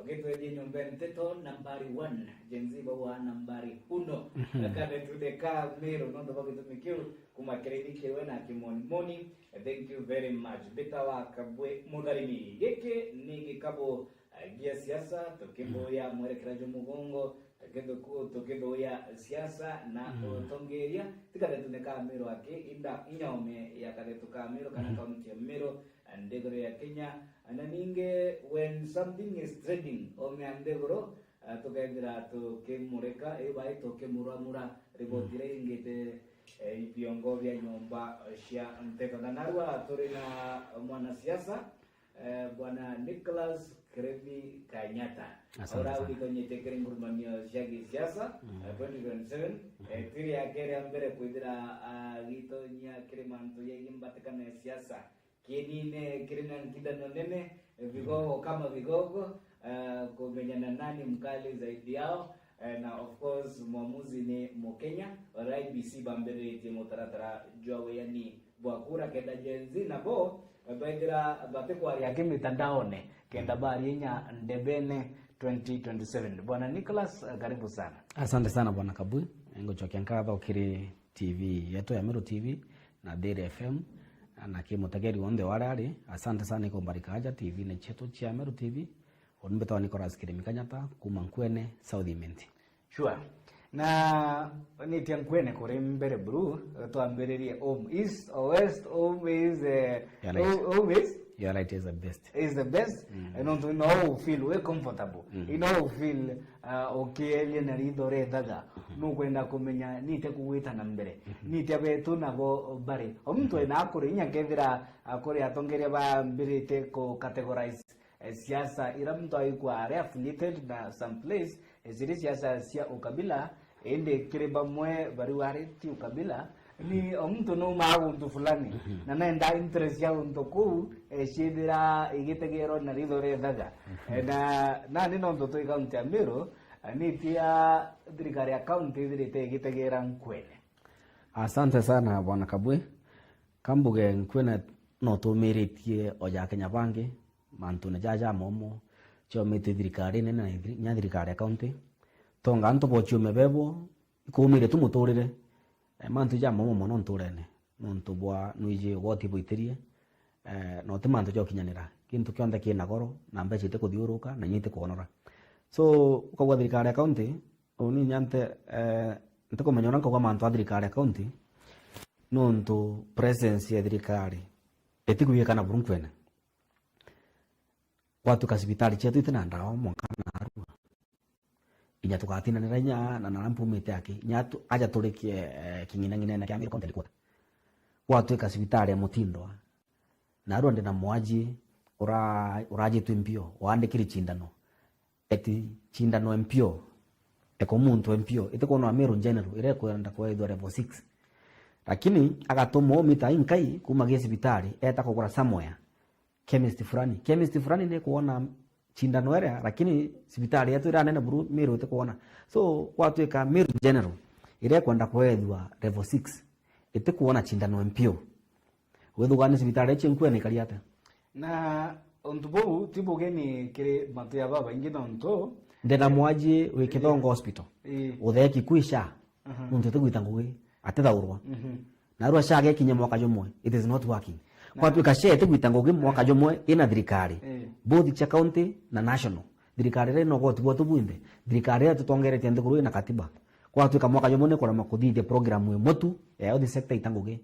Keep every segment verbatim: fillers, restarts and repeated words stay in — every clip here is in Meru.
Ugitwethie nyomba nteto nambari one, Gen Z bawa nambari uno. Karetune ka Meru nontu bwa gitumi kiu, kuma kirindi kiwe na kimonimoni. Thank you very much. Mbitawa Kabwe Mutharimi. Giki ni gikabu, eh, gia siasa, tukibuya mwerekera jwa mugongo, tukithuku-, tukithuya siasa na utongeria. Ti Karetune ka Meru aki, inda inyome ya Karetu ka Meru kana kaunti ya Meru, ndiguru ya Kenya. Na ningi, when something is trending, ome ya ndiguru, eh, tukethira tukimurika, iu bai tukimuramura riboti iria ingite, eh, ibiongo bia nyomba cia nteto. Na narua turi na mwanasiasa, eh, Bwana Nicholas Kirebi Kanyata. Asante sana. Ura witonyete kiri ngurumanio cia gisiasa, eh, twenty twenty-seven, eh, tiri yake ria mbere kwithira agitonyia kiri mantu jegii mbatikano ya siasa. Kienine kiri na nkindano nene, eh, vigogo kama vigogo, eh, kumenyana nani mkali zaidi yao, eh, na of course mwamuzi ni Mukenya. Ora I B C bambiritie mutaratara jwa wiani bwa kura kenda Gen Z nabo, eh, baithira batikwaria ki mitandaone kenda baria inya ndebene twenty twenty-seven. Bwana Nicholas, eh, karibu sana. Asante sana Bwana Kabwi, ngucokia nkatho kiri T V yetu ya Meru T V na Dairy F M, na ki mutegeri wonthe waria ari, asante sana ikumbarika aja T V-ini cietu cia Meru T V. Uni mbitawa Nicholas Kirimi Kanyata kuma Nkwene, South Imenti. Sure. Na nitia Nkwene kuri mbere buru, twambiririe home is or west, home is, eh, You're right. Home is You're right, is the best. Is the best. Mm. Eh, nontu no u feel we comfortable. Mm. You know u feel, uh, ukieria na ritho rethaga. Mm-hmm. Nukwenda kumenya nite kugwita na mbere. Mm-hmm. Nite betu nabo bari. O muntu ena akuri, inya kethira akuri atongeria bambirite ku categorize, eh, siasa ira muntu aigua ari affiliated na some place, eh, ciri siasa cia ukabila, indi kiri bamwe bari wari ti ukabila, ni o muntu numaa guntu fulani, na nenda interest ya guntu kuu, eh, ciithira igitegerwa na ritho rethaga. Eh, na, nani nontu twi kaunti ya Meru, eh, nitia thirikari ya kaunti ithirite igitegera Nkwene. Asante sana, Bwana Kabwe. Kambuge Nkwene no tumiritie o ja Kenya bangi, mantune ja ja momo, ciomite thirikari nene na ithiri-, nya thirikari ya kaunti. Tonga antu bo ciume bebo, ikumire tu muturire. Eh, mantu ja momo mono nturene. Nontu bwa nwiji ugoti bwitirie, eh, no ti mantu ja ukinyanira. Kintu kionthe kina goro, na mbeca itikuthiuruka, na inya itikwonora. So, ukauga thirikari ya kaunti, uni nyante, eh, ntikumenya uria nkauga mantu a thirikari ya kaunti, nontu presence ya thirikari itigwikana buru Nkwene. Gwatuika cibitari cietu iti na ndawa mwanka narua. Inya tugatindanira inya na, na, na mpumite aki. Inya tu-, aja turi ki-, eh, king'inang'inene kia Meru County Headquarter. Gwatuika cibitari ya Mutindwa, narua ndi na mwaji ura-, urajitwe mpio, waandikire cindano. Eti cindano mpio, eko muntu mpio, itikwonwa Meru General, irekwenda kwethwa level six. Lakini agatumwa umita inkai kuma gi cibitari, eta kugura somewhere. Chemist fulani. Chemist fulani ni kuona cindano iria, lakini cibitari yetu iria nene buru Meru itikuona. So, gwatuika Meru General, iria ikwenda kwethua level six, itikuona cindano mpio. Withuga ni cibitari icio Nkwene ikari atia? Na untu buu ti bugeni kiri matu ya babaingi nontu ndina mwaji wi Kithongo Hospital. Ii. Utheki kwisha. Aha. Nontu itigwita ngugi, atithaurwa. Mhm. Narua SHA gekinya mwaka jumwe, it is not working. Na kwatuika SHA itigwita ngugi mwaka jumwe ina thirikari. Eh. Both cia county na national. Thirikari iria ina ugoti bwetu bwinthe. Thirikari iria tutongeretie nthiguru ina katiba. Kwatuika mwaka jumwe ni kurema kuthithia program imwe tu ya health sector ita ngugi.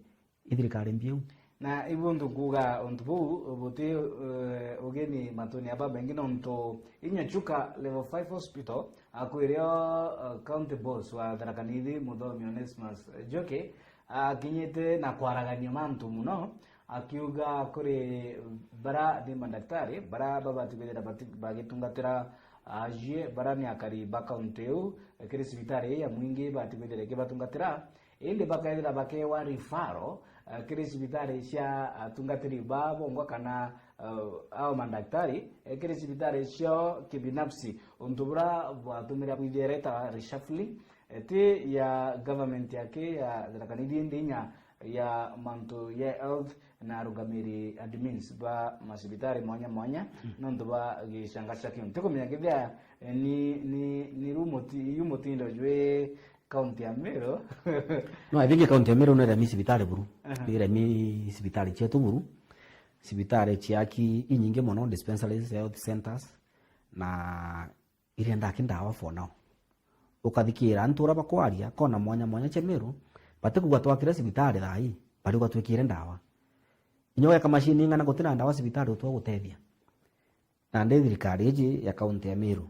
I thirikari mbiu. Na ibu ntu nkuga untu buu buti, eh, ugeni matuni ya babaingi nontu inya Chuka Level five Hospital, akwirio, eh, County Boss wa Tharaka Nithi Muthomi Onesmus Njoki, akinyite na kwaragania mantu muno, akiuga kuri bara ni mandaktari, bara babati kwithira bati-, bagitungatira ajie, bara ni akari ba kaunti iu, kiri cibitari ii ya mwingi bati kwithira ikibatungatira, indi bakethira bakewa referral, eh, kiri cibitari cia atungatiri ba bongwa kana, eh, ao mandaktari, eh, kiri cibitari ciao kibinafsi. Untu bura bwatumire bwithia ireta reshuffling, eh, ti ya government yake ya Tharaka Nithi indi inya, ya mantu ya health na arungamiri, admins, ba masibitari mwanya mwanya, nontu bwa gicanga cia kiu. Ntikumenya kethira, eh, ni, ni, ni ru muti-, yu mutindo jwi kaunti ya Meru. No, I think kaunti ya Meru ni remi cibitari buru. Aha. Ni remi cibitari cietu buru. Cibitari ciaki inyingi mono, dispensaries, health centers, na iria ndaki ndawa for now. Ukathikira antu uria bakwaria kona mwanya mwanya cia Meru, batikuga twakire cibitari thaa ii, bariuga twikire ndawa. Inya weka mashini ing'ana gutina ndawa cibitari utwa gutethia. Nandi thirikari iji ya kaunti ya Meru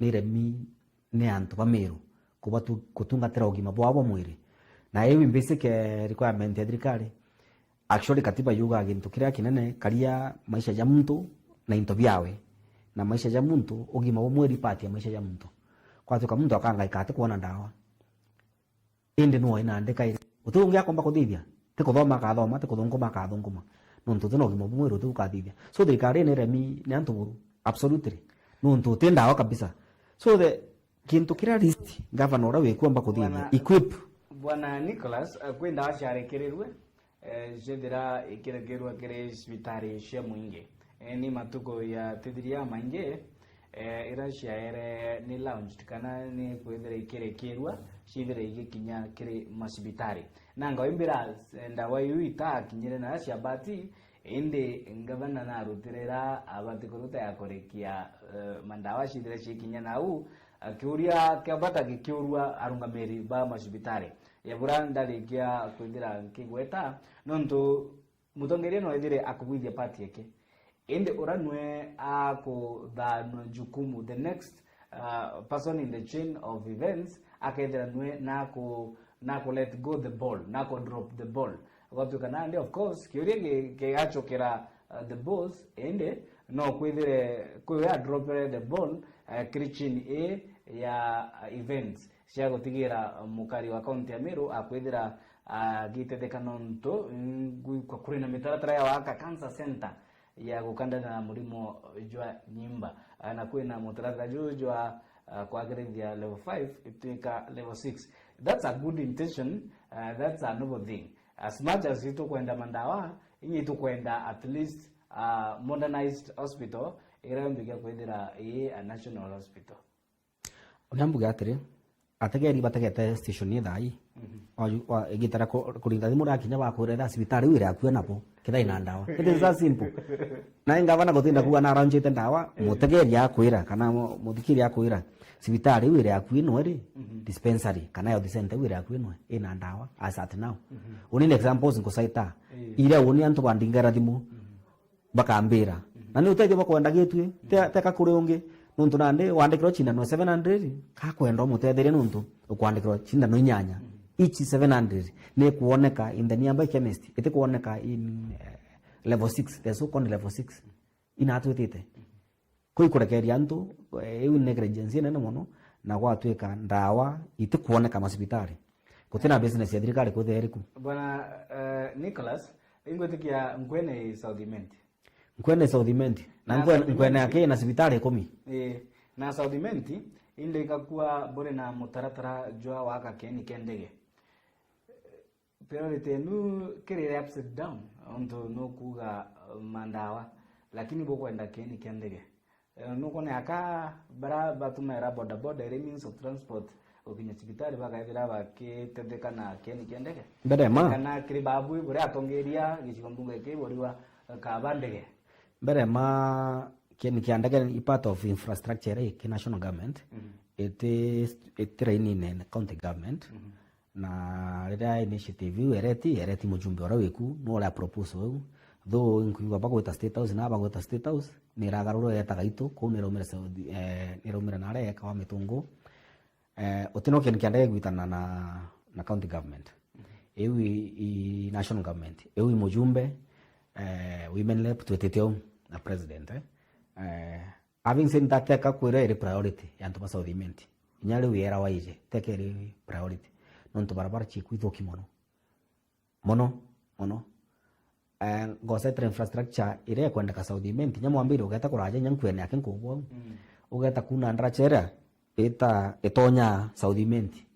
ni remi ni antu ba Meru kubatu-, kutungatira ugima bwao bwa mwiri. Na iu i basic, eh, requirement ya thirikari. Actually, katiba yugaga gintu kiria kinene, karia maisha ja muntu na into biawe. Na maisha ja muntu, ugima bwa mwiri part ya maisha ja muntu. Kwatuika muntu akangaika ati kwona ndawa. Indi nwe nandi kairi. Guti ungi akomba kuthithia. Ti kuthoma akathoma, ti kuthunguma akathunguma. Nontu uti na ugima bwa mwiri uti ukathithia. So, thirikari ni remi ni antu buru. Absolutely. Nontu uti ndawa kabisa. So, the, gintu kiria least, gavana uria wikwomba kuthithia, Bwana, equip. Bwana Nicholas, eh, kwi ndawa ciarekerirwe, eh, ciethira ikirekerwa kiri cibitari cia mwingi. Eh, ni matuku ya tithiria maingi, eh, ira ciaere ni launched kana ni kwithira ikirekirwa, ciithire igikinya kiri macibitari. Na ngaimbira, eh, ndawa iu itakinyire na cia bati, indi ngavana narutire ira abati kuruta ya kurikia, eh, mandawa ciithire cikinya nau, akiuria kia bata gikiurua arungamiri ba macibitari. Ya bura ndarikia kwithira nkigweta, nontu mutongeria no ethire akugwithia part yake. Indi ura nwe akuthanwa jukumu, the next, uh, person in the chain of events, akethira nwe naku, naku let go the ball, naku drop the ball. Gwatuika nandi, of course, kiuria gi-, gigacukira, uh, the boss, indi no kwithire kwiwe adropere the ball, uh, kiri chain ii ya, uh, events cia gutigira mukari wa kaunti ya Meru akwithira agitetheka, nontu ngwikwa kuri na mitaratara ya waka cancer center ya gukandana na murimo jwa nyimba. Ah, na kwina mutaratara juu jwa, ah, kwagirithia level five itwika level six. That's a good intention, ah, that's a noble thing. As much as itukwenda mandawa, inyi itukwenda at least, ah, modernized hospital iria yombikia kwithira ii a national hospital. Uria mbuge atiri, ategeri bategete station ii thaa ii. Mhm. Wa, wa, igitara ku-, kuringa thimu ria kinya bakwira ira cibitari iu iri akui nabo, kethira ina ndawa. It is that simple. Na ngavana gutinda kuuga na araunjite ndawa, eh, mutegeri akwira, kana mu-, muthikiri akwira, cibitari iu iri akui nwe ri, mhm, dispensary, kana health center iu iri akui nwe, ina ndawa, as at now. Mhm. Uni ni examples nkusaita, eh, iria uni antu bandingera thimu. Mhm. Bakambira. Mhm. Na ni utethio bakwenda gitwi, te-, teka kuri ungi. Nontu nandi wandikirwa cindano seven hundred, kakwenda umutetherie nontu ukwandikirwa cindano inyanya. Mhm. Each seven hundred ni kuoneka in the nearby chemist. Iti kuoneka in, eh, level six, the so-called level six. Inatwitite. Kwi kurekeria antu, eh, iu negligence inene mono, na gwatwika ndawa itikwoneka macibitari. Gutina business ya thirikari kwithira iriku. Bwana, eh, Nicholas, ingwitikia nkwene i South Imenti. Nkwene South Imenti. Na na nkwe-, South nkwene Imenti aki na cibitari ikumi. Ii, na South Imenti, indi ikakua buri na mutaratara jwa waka kieni kia ndege. Priority yenu kiri iri upside down, ontu nukuuga, uh, mandawa, lakini bukwenda kieni kia ndege. Eh, nukwona aka bara batumaira bodaboda iri means of transport gukinya cibitari bakaethira bakitetheka na kieni kia ndege? Mbere ma. Kana kiri babui buria atongeria gicigo mbunge ki buriwa kaba ndege? Mbere ma, kieni kia ndege i part of infrastructure iri ki national government. Mhm. Iti, iti rainine na county government. Mhm. Na riria initiative iu ereti, ereti mujumbe uria wiku, no uria proposal iu. Though inkwigua bagwita State House, na bagwita State House, ni iragarurwa ireta Gaitu, kuu ni iraumira South, eh, ni iraumira naria eka wa Mitungu. Eh, uti no kintu kia ndege gwitana na, na county government. Iu i, i national government. Iu i mujumbe, eh, women rep twitite au na president, eh. Eh, Having said that, teka kwira iri priority ya antu ba South Imenti. Inya riu yera waije, teka iri priority. Nontu barabara ciku ithuki mono. Mono, mono. Eh, ngosetera infrastructure iria ikwendeka South Imenti. Inya mwambire ugeta kuraja, inya nkwene yake nkubu au. Mm. Ugeta kuna ndaracha iria ita, itonya South Imenti.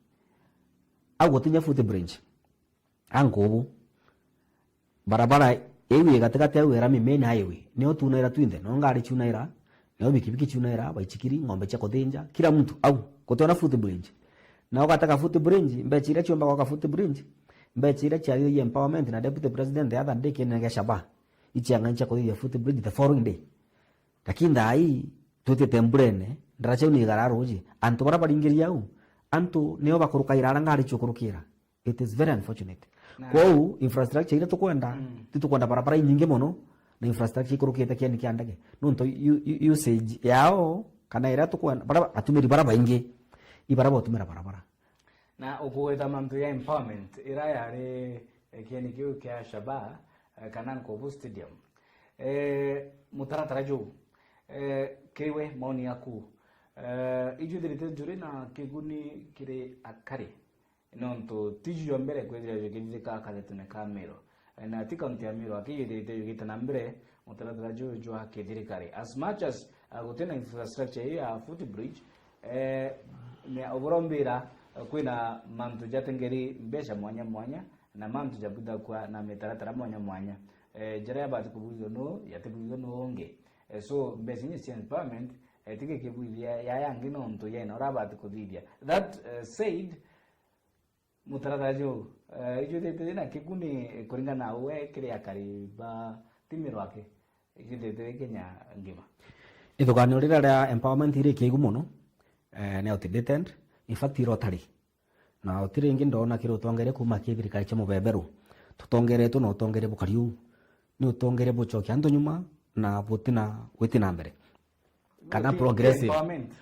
Au gutinya footbridge. Ankubu. Barabara iu i gatigati au ya rami, main highway, nio tunaira twinthe, no ngari ciunaira, nio bikibiki ciunaira, baichikiri, ng'ombe cia kuthinja, kila mtu au, gutiona footbridge. Na ugatega footbridge, mbecha iria ciumba gwaka footbridge, mbecha iria ciaririe empowerment na deputy president the other day kiene gia Shabaa, ichiang'ani cia kuthithia footbridge the following day. Lakini thaa ii, twitite mburene, ndara ciu ni igara ruuji. Antu baria baringiria au, antu nio bakurukaira aria ngari ciukurukira. It is very unfortunate. Na kwou, infrastructure iria tukwenda, mm, titukwenda barabara inyingi mono, na infrastructure ikurukite kieni kia ndege. Nontu u-, u-, usage yao, kana iria tukwenda, bara, atumiri bara baingi, i bara botumira barabara. Na ukugweta mantu ya empowerment, ira yari, eh, kieni kiu kia Shabaa, eh, kana Nkobu Stadium. Eh, mutaratara juu, eh, kiriwe, maoni yaku, eh, ijuthirite juri na kiguni kiri akari? Nontu tiju jwa mbere kwithira jukithithika karetune ka Miru. Eh, na ti kaunti ya Miru aki yithirite yugite na mbere mutaratara juju jwa kithirikari. As much as, uh, gutina infrastructure ii ya footbridge, eh, ni ubura mbira, eh, kwina mantu jatengeri mbeca mwanya mwanya, na mantu jabwithagwa na mitaratara mwanya mwanya. Eh, jaria yabati kubwithwa nu, yatibwithwa nu ungi. Eh, so, mbeca inya cia empowerment, eh, tigikibwithia ya yangi nontu yena uria abati kuthithia. That, eh, said, mutaratara juu, eh, ijuthite jina kiguni kuringana na we kiri akari ba ti Miru aki, ijuthite Kenya ngima. Ithuganio riria ria empowerment iri kiigu mono, eh, ni outdated. In fact, i Rotary. Na uti ringi ndona kiri utongeria kuuma ki thirikari cia mubeberu. Tutongeretwe na utongeria bukari uu. Ni utongeria bucokia antu nyuma na butina gwiti na mbere. Kana progressive. Empowerment.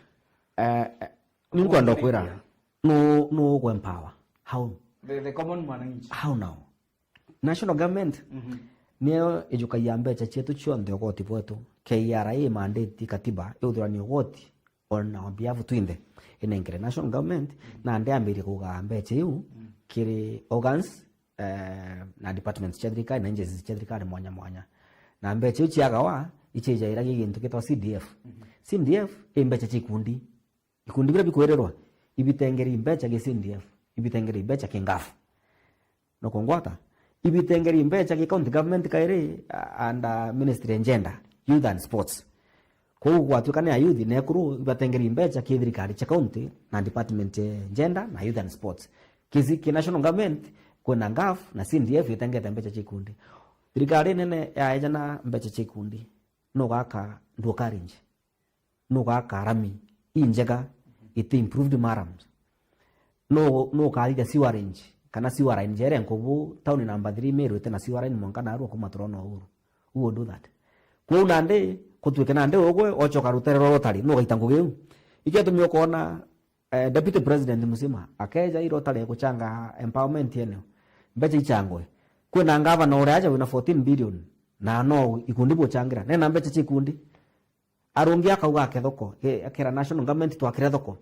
Eh, eh, ni nkwenda kwira, no, no go empower. How? The, the common mwananchi. How now? National government, mhm, niyo ijukagia mbeca cietu cionthe ugoti bwetu. K R A mandate katiba iuthuranie ugoti on our behalf twinthe. Inengere national government, mhm, na ndiambirie kugaa mbeca iu, mhm, kiri organs, eh, na departments cia thirikari na agencies cia thirikari mwanya mwanya. Na mbeca iu ciagawa, ichijairagia gintu gitwa C D F. Mhm. C D F i mbeca cia ikundi. Ikundi biria bikwirirwa, ibitengeri mbeca gi C D F, ibitengeri mbeca ki ngaf. No kungwata, ibitengeri mbeca ki county government kairi, uh, under ministry ya gender, youth and sports. Kwou gwatuika ni ayuthi na ekuru ibatengeri mbeca ki thirikari cia county na department ya gender na youth and sports. Kisi ki national government, kwina ngaf na C D F itengete mbeca cia ikundi. Thirikari nene yaeja na mbeca cia ikundi, no gaka nduka range. Nugaka rami injega, iti improved marams. Nu-, nukathithia sewerage, kana sewer line jere nkubu town number three Meru iti na sewer line mwanka narua kuma turona Uhuru. Who will do that? Kwou nandi, kutuike nandi ugwe, ochoka rutere rwa Rotary, nugaita ngugi iu. Ikio tumi ukona, eh, Deputy President Musima, akeja i Rotary guchanga empowerment eneo. Mbecha ichangwe. Kwina ngavana uria aja wina fourteen billion, na no ikundi buchangira. Nena mbecha cia ikundi. Arungi akauga ake thoko, e, akera national government twakire thoko.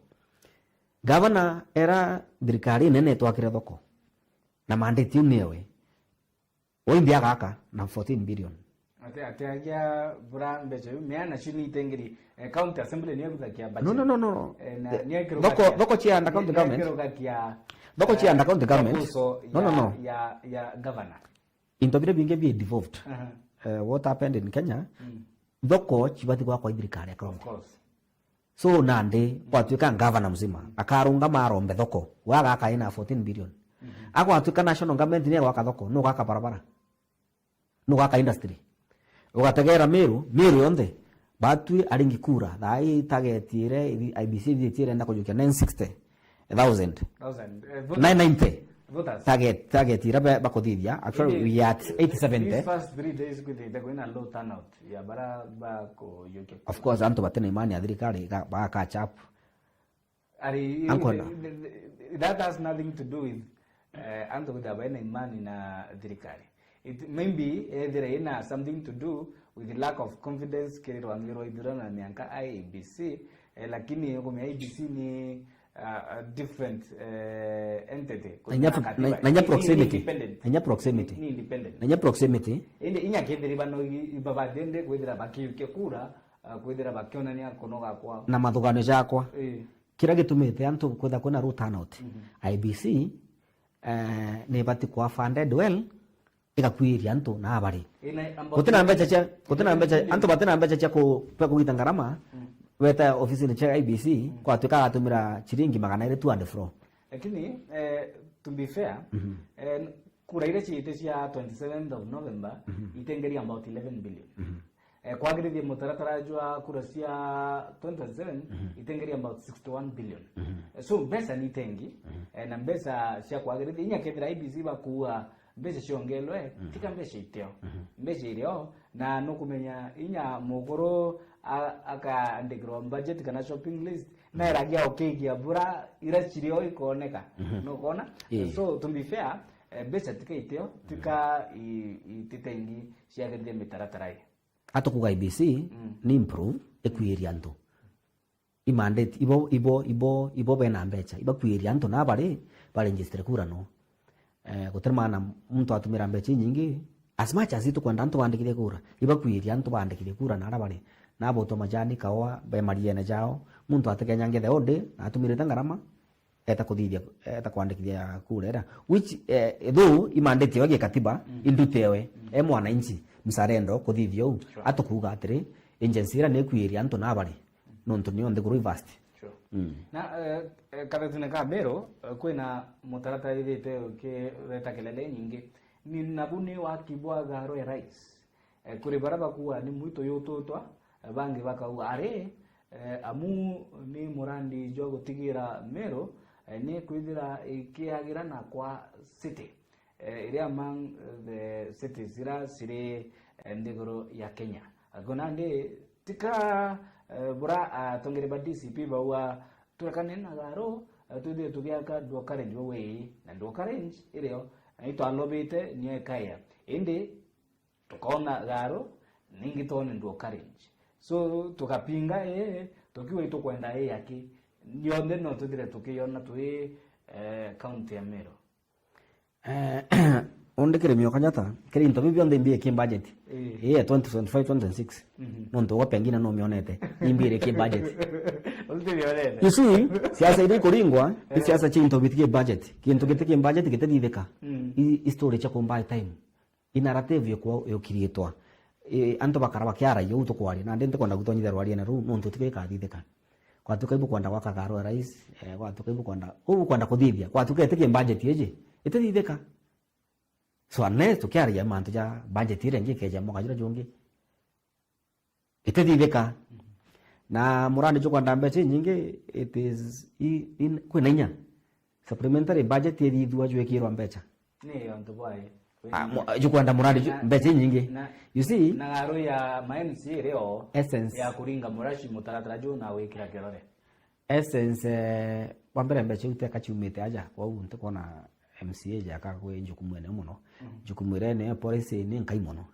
Gavana era thirikari nene twakire thoko. Na mandate iu niwe. Oimbi agaka na fourteen billion. Ate, ate agia bura mbeca iu, mea nacio ni itengeri, eh, county assembly niyo ibuthakia budget. No, no, no, no, no. Eh, na, eh, niyo ikirugakia, thoko, thoko cia under county government. Ikirugakia, thoko cia, eh, under county government. Proposal. No, no, ya, no. Ya, ya governor. Into biria bingi bi devolved. Aha. Eh, what happened in Kenya? Mm. Thoko cibati gwakwa i thirikari ya county. Of course. So nandi, mm, gwatuika ngavana mzima, mm, akarungama arombe thoko, we agaka ina fourteen billion. Mm-hmm. Agwatuika national government ni gwaka thoko, no gaka barabara. No gaka industry. Ugategera Meru, Meru yonthe, batwi aringi kura, thaa ii target ire, I B C ithithie irenda kujukia nine sixty thousand. Thousand, eh, voters. Nine ninety. Voters. Target, target ira ba-, bakuthithia. Actually, indi we are at eight seventy. These first three days kwithite kwina low turnout ya bara bakujukia. Of course, antu batina imani ya thirikari, ga-, ba catch up. Ari, Ankona. That has nothing to do with, eh, antu kwithira baina imani na thirikari. It maybe ethira ina something to do with lack of confidence kiri rwangi rwa ithurano na mianka I E B C, eh, lakini ukumenya I E B C ni, uh, a different, eh, entity. Na inya pro-, na, na inya proximity. Ni independent. Na inya proximity. Ni independent. Na inya proximity. Indi inya kethira bano i-, ibabatende kwithira bakiukia kura, uh, kwithira bakionania kunoga kwao. Na mathugano jakwa. Eh. Kiria gitumite antu kwitha kwina low turnout, mhm, I E B C, eh, ni ibati kwa funded well, igakuiria antu na abari. Ina, amba Gutina mbeca cia, gutina mbeca, antu batina mbeca cia ku-, cia kugita ngarama, Mm. weta ofisini cia I B C, Mm. kwatuika agatumira ciringi magana iri two and fro. Lakini, eh, to be fair, Mhm. eh, kura iria ciite cia twenty-seventh of November, Mhm. itengeria about eleven billion. Mhm. Eh, kwagirithia mutaratara jwa kura cia twenty twenty-seven, Mhm. itengeria about sixty-one billion. Mhm. Eh, so mbeca ni itengi, Mhm. eh, na mbeca cia kwagirithia, inya kethira I B C bakuua mbeca ciongelwe, Mhm. tika mbeca iteo. Mhm. Mbeca irio, na nukumenya inya mukuru a-, akaandikirwa budget kana shopping list, Mhm. na eragia ukigia bura ira cirio ikoneka. Mhm. Nukona? Ii. So, to be fair, eh, mbeca tika iteo, tika Mhm. i-, ititengi ciagirithia mitaratara ii. Atukuga I B C Mm. ni improve, ikuiria antu. I mandate, ibo, ibo, ibo, ibo bena mbeca, ibakuiria antu na bari, baregister kura no. Eh, gutiri maana muntu atumira mbeca inyingi, as much as itukwenda antu bandikithie kura, ibakuiria antu bandikithie kura na ara bari. Na botwa majani, kaua, be mariene jao, muntu atikenya ngethe ode, na atumirite ngarama, eta kuthithia, eta kwandikithia kura ira, which, eh, though imandate yo gikatiba, Mm. indutewe, Mm. e mwananchi, mzalendo kuthithia uu. Sure. Atukuga atiri, agency ira ni ikuiria antu na bari, nontu niyo nthiguru i vast. Sure. Mm. Na, eh, eh, kathitine ka Meru, eh, kwina mutaratara ithite ukireta kelele nyingi. Ni nabu ni waki bwa garo ya rais. Eh, kuri baria bakuuga ni mwitu yututwa, eh, bangi bakauga ari, eh, amu ni murandi jwa gutigira Meru, eh, ni kwithira ikiagira na kwa city, eh, iria among the cities iria ciri, eh, nthiguru ya Kenya. Ago nandi tika, eh, bura atongeri ba D C P bauga, turekane na garo, eh, twithire tugiaka dual carriage way, na dual carriage irio, na itwalobite nio ikaia. Indi tukoona garo, ningi twone dual carriage. So, tukapinga ii, tukiuga itukwenda ii aki. Yonthe no tuthire tukiona twi, eh, county ya Meru. Eh, undikire mioka nyata, kiri into biu bionthe imbi ki budget. Ii. Ii, ya twenty twenty-five, twenty twenty-six. Mhm. Nontu ugwa pengine no mionete, imbi iri ki budget. Utirionete. You see, siasa iria ikuringwa, ni Eh. siasa cia into biti ki budget. Kintu giti ki budget gitithithika. Mm. I, i story cia kumbuy time. I narrative yukwa-, yukiritwa. I, antu bakara bakiaragia uu tukwaria, nandi ntikwenda gutonyithia rwariene ruu, nontu tiko ikathithika. Gwatuika ibukwenda gwaka garo ya rais, eh, gwatuika ibukwenda, uu bukwenda kuthithia, gwatuika iti ki budget iji, itithithika. So unless tukiaragia mantu ja budget iria ingi ikeja mwaka juria jungi, itithithika. Na murandi jukwenda mbeca inyingi, it is, i, in, kwina inya. Supplementary budget ithithua jwikirwa mbeca. Ni untu bwae. Ah, mu-, jukwenda murandi ju-, Na, mbeca inyingi. Na, You see? Na garo ya ma M C A irio Essence. Ya kuringa muraci mutaratara juu na wikira kirore. Essence, eh, wa mbere mbeca iu teka ciumite aja, kwou ntikwona M C A jaka kwi jukumu enene mono. Mhm. Jukumu iria enene policy ni nkai mono.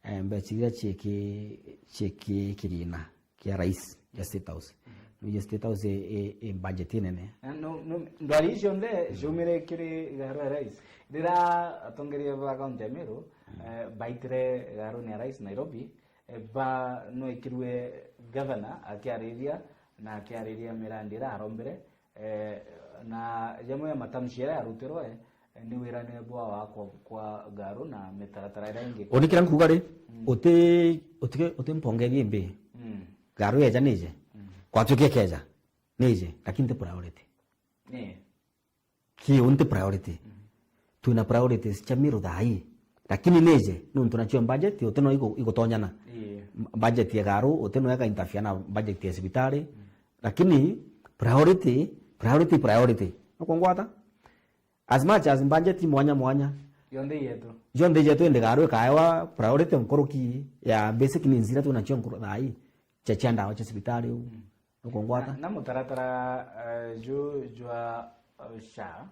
Eh, mbeca iria ciiki-, ciiki kirina kia rais ya State House. Mhm. Nuje State House i, i, i budget inene. Na no, no, ndwari icio nthe ciumire kiri garo ya rais. Riria atongeria ba kaunti ya Meru, eh, baitire garoni ya rais Nairobi, eh, ba nwekirwe governor akiariria na akiariria mirandi ira arombere, eh, na jamwe ya matamshi yaria yarutirwe, eh, ni wirane bwa wakwa kwa garo na mitaratara iria ingi. Uni kiria nkuga ri, Mm. uti, uti, uti mpongethie mbi. Mm. Garo yeja nije. Mm. Kwatuike keja nije, lakini ti priority. Ni. Kiu nti priority. Mm. Twina priorities cia Meru thaa ii. Lakini nije, nontu nacio budget, uti no igu-, igutonyana. Ii. M-, budget ya garo, uti no ega interfere na budget ya cibitari. Mm. Lakini priority, priority, priority. Nukungwata? As much as budget mwanya mwanya. Yonthe yetu. Yonthe yetu indi garo ikaewa priority nkuruki ya basic needs iria twinacio nkuru thaa ii. Cia, cia ndawa cia cibitari uu. Mm. Nukungwata? Na, na mutaratara, eh, ju jwa, eh, SHA,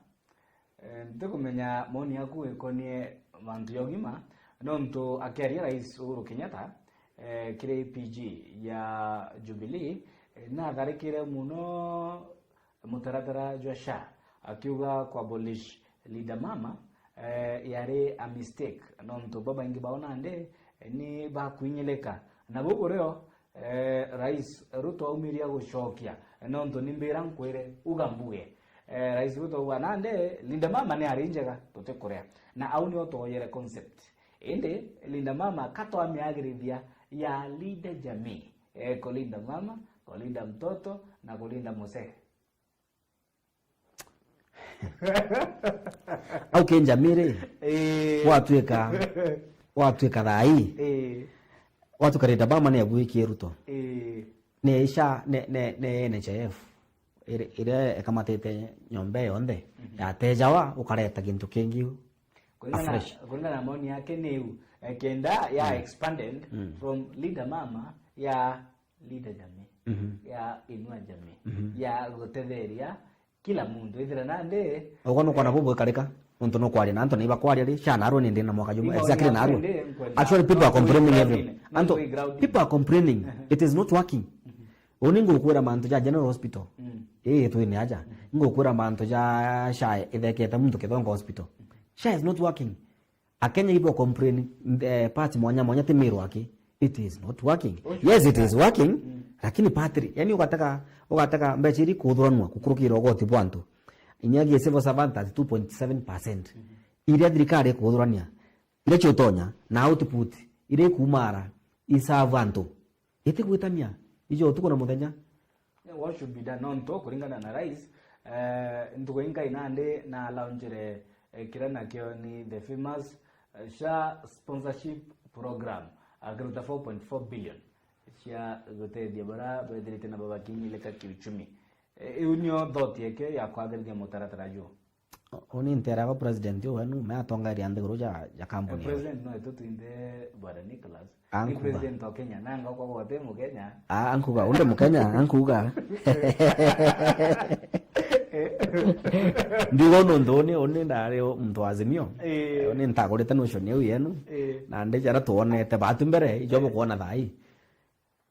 eh, ntikumenya maoni yaku ikonie mantu ya ugima, nontu akiaria Rais Uhuru Kenyatta, eh, kiri P G ya Jubilee, eh, natharikire mono mutaratara jwa SHA, akiuga ku abolish Linda Mama, eh, yari a mistake, nontu babaingi bao nandi, eh, ni bakwinyilika. Na bau burio, eh, Rais Ruto aumiria gucokia, nontu ni mbira nkwire, uga mbuge. Eh, Rais Ruto auga nandi Linda Mama ni ari njega, tutikuria. Na au nio twoyere concept. Indi Linda Mama ka twamiagirithia ya Linda Jamii. Eh, kulinda mama, kulinda mtoto na kulinda mzee. Au ki njamii ri, ii, gwatuika, gwatuika thaa ii, ii, gwatuika Linda Mama ni abuikie Ruto. Ii. Ni isha, ni, ni, ni N H I F iri-, iria ikamatite nyomba iyo yonthe, mhm, yatejawa, ukareta gintu kingi u-, kuringana, afresh, kuringana na maoni yake ni u, eh, kenda ya, mm, expanded, mm, from Linda Mama ya Linda Jamii, mhm, ya Inua Jamii, mhm, ya gutetheria kila muntu, ithira nandi. Uguo nukwona, eh, bubu ikarika, nontu nukwaria na antu na ibakwaria ri, sha narua ni ndi na mwaka jumwe, exactly narua. Actually, people are complaining every-, antu, people are complaining. It is not working. Mhm. Uni ngukwira mantu ja General Hospital. Mm. Ii, twine aja. Mhm. Ngukwira mantu ja sha ithekete muntu Kithongo Hospital. Mhm. Sha is not working. Akenya ibo complain, eh, parts mwanya mwanya ti Meru aki. It is not working. Yes, it is working, mm, lakini partly, yani ugataka, ugataka mbeca iri kuthuranwa kukurukira ugoti bwa antu. Inya gi civil servant thirty-two point seven percent. Mhm. Iria thirikari ikuthurania, iria ciutonya, na output, iria ikumara, i serve antu. Itigwitania, ijo utuku na muthenya. What should be done? Nontu kuringana na Rais, eh, ntuku inkai nandi na launchire, eh, kiria nakio ni the famous, eh, SHA sponsorship program, akiruta four point four billion cia gutethia baria bethirite na babakinyilika kiuchumi. Eh, iu nio thought yake ya kwagirithia mutaratara juu. Uni nteeraga president uu wenu, me atongeria nthiguru ja, ja kambuni. Eh, president no etu twinthe, Bwana Nicholas. Ni president wa Kenya, nanga kwa gwote Mukenya. Ah, ankuga, undi Mukenya, ankuga. Ndigo nontu uni, uni ndari muntu wa Azimio. Eh. Uni ntagurite notion iu yenu. Eh. Na ndi jara twonete batu mbere, ijo bukwona thaa ii.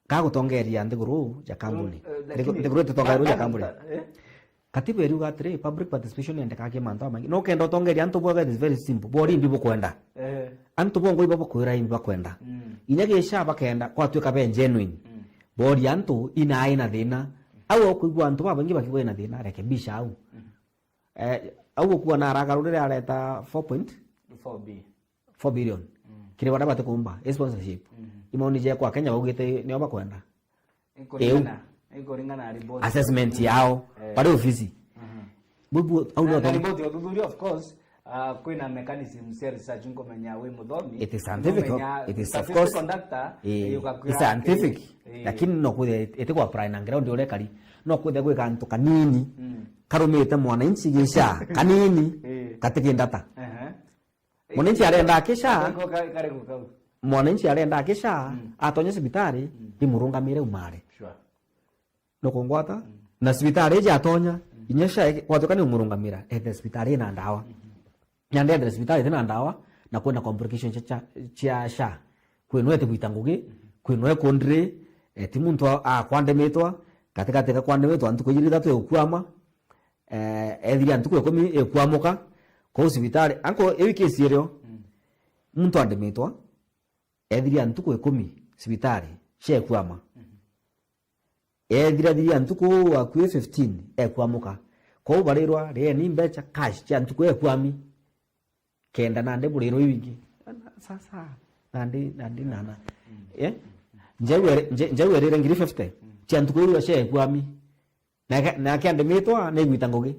Ka gutongeria nthiguru ja kambuni. Eh, lakini nthiguru itutongeria ja kambuni. Eh? Katiba iriuga atiri, public participation yendekaa ki mantu jamaingi. No kenda utongeria antu bwega, it is very simple. Bori imbi bukwenda. Eh. Antu bongwa ibo bakwira imbi bakwenda. Mm. Inya gi SHA bakenda, kwatuika be genuine. Mm. Bori antu ina ina thina. Au ukwigua antu babaingi bakigwa ina thina, rekebisha au. Mm. Eh, au ukuona aragarurire areta four point? Four B. Four billion. Mm. Kiri baria batikumba, i sponsorship. Mm. Imaoni jekwa Kenya baugite nio bakwenda. Ikuringana, ikuringana na report. Assessment yao, eh, bari ofisi. Mhm. Bubu, au na, no na to- report ya uthuthuria, of course, ah, kwina mechanism cia research nkumenya wi muthomi. It is scientific, nkumenya it is, of course, conductor, eh, yukakwira it's scientific, eh, lakini no kwithia iti kwa apply na ground uria kari. No kwithia gwi kantu kanini, mm, karumite mwananchi gi SHA, kanini, eh, gatikindata. Ehe. Mwananchi arenda aki SHA. Kariku, ka-, kariku kau. Mwananchi arenda aki SHA, mm, atonye cibitari, mm, imurungamire umare. Sure. Nukungwata? Mm. Na cibitari iji atonya, mm, inya SHA iki-, gwatuika ni umurungamira, ethe cibitari ina ndawa. Mm-hmm. Na ndethe cibitari itina ndawa, na kwina complication cia, cia, cia SHA. Kwinwe tigwita ngugi, mm-hmm, kwinwe kundiri, eh, ti muntu a-, akwandimitwa, gatigati ga kwandimitwa ntuku ijiri ithatu egukwama, eh, ethiria ntuku ikumi ikwamuka kuu cibitari. Anko, iu kesi irio, mm, muntu andimitwa, ethiria ntuku ikumi cibitari, ciakwama. Mhm. Ethirathiria ntuku akui fifteen, ekwamuka. Kou barirwa, rieni mbeca cash cia ntuku ekwami. Kenda nandi burirwa iu ingi. Sasa, nandi, nandi nana. Mm. Eh? Njau ere-, nje-, njau erire ngiri fifty, mm, cia ntuku iu cia ekwami. Na ke-, na akiandimitwa ni gwita ngugi.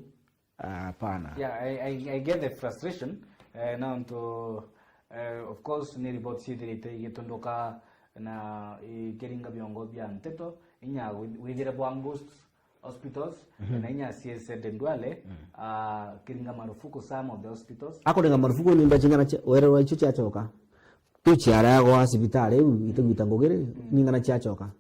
Hapana. Yeah, I, I, I get the frustration. Eh, nontu, eh, of course, ni report ciithirite igitunduka na ikiringa biongo bia nteto, inya wi-, withire bwa ghost hospitals, mhm, na inya C S Z Ndwale, mm, ah, kiringa marufuku some of the hospitals. Akuringa marufuku ni mbeca ing'ana cia, wererwa icio ciacoka. Tu ciareagwa cibitari iu, itugwita ngugi ri, mm, ni ing'ana ciacoka.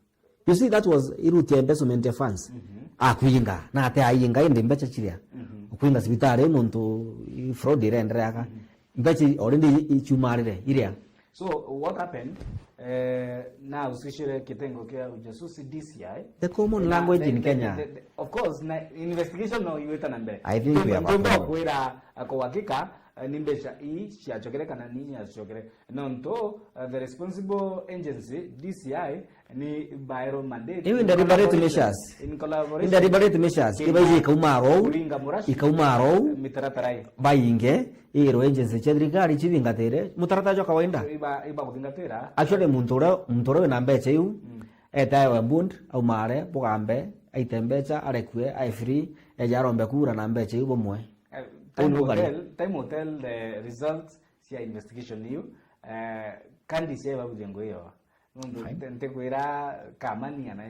You see, that was iruti ya embezzlement ya funds. Mhm. Akwinga, na ate ainga, indi mbeca ciria. Mhm. Ukwinga cibitari, muntu i fraud irendereaga. Mhm. Mbeca i-, already i-, ichumarire, iria. So, what happened? Eh, na usishire kitengo kia ujasusi D C I. The common language in Kenya. Na, the, the, the, of course, na investigation no iwita na mbere. I think we have a problem. Ndumba kwira, eh, kwa uhakika, eh, ni mbeca ii ciacokere kana ni ciacokere. Nontu, uh, the responsible agency, D C I, Ni baero mandate. Iu in deliberate measures. In collaboration. In deliberate measures. Kenya. Iba iji ikauma arou. Kuringa murashi. Ikauma arou. Mitaratara ii. Bainge, iro agency cia thirikari cithingatire. Mutaratara jwa kawaida. Iba, iba kuthingatira. Actually, muntu uria, muntu uria wina mbecha iu, mm, etaewe bond, aumare, bugambe, aite mbecha, arekue, ae free, eje arombe kura na mbecha iu bumwe. Eh, time will tell, time will tell the results cia investigation iu. Eh, kandi cia iba buthingo iyo. Nundu fine. Nte-, ntikwira kamani ana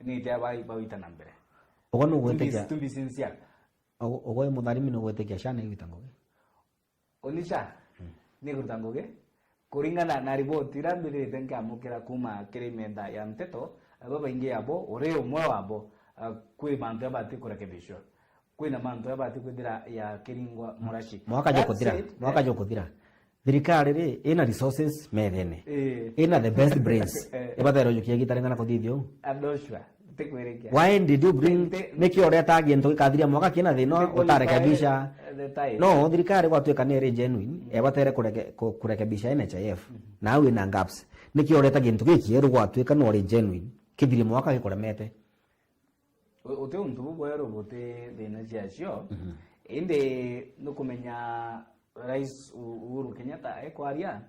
nite aba bawita na mbere. Ugo nugwitikia. To be, to be sincere. Ugo, ugo mutharimi nugwitikia SHA ni igwita ngugi? Uni SHA, hmm, ni iguta ngugi. Kuringana na riboti iria mbithirite nkiamukira kuuma kiri menda ya nteto, babaingi abo, uri umwe wabo, ah, kwi mantu abati kurekebishwa. Kwina mantu jabati kwithira yakiringwa murashi. Mwaka jukuthira, that said, mwaka eh, jukuthira. Thirikari ri, ina resources methene. Eh. Ina the best brains. Eh. Ibathaire ujukia igita ring'ana kuthithia uu? I'm not sure. Ntikwirikia. Why did you bring, nti-, nti-, niki ureta gintu gikathiria mwaka kina thina, nti-, utarekebisha? The time. No, thirikari gwatuika ni iri genuine, mm, ebatere kureke-, ku-, kurekebisha N H I F. Mm. Na au ina gaps. Niki ureta gintu gikieru gwatuika no uri genuine, kithirie mwaka gikuremete? U-, uti untu bubweru buti thina ciacio, mhm, indi nukumenya Rais U-, Uhuru Kenyatta ekwaria,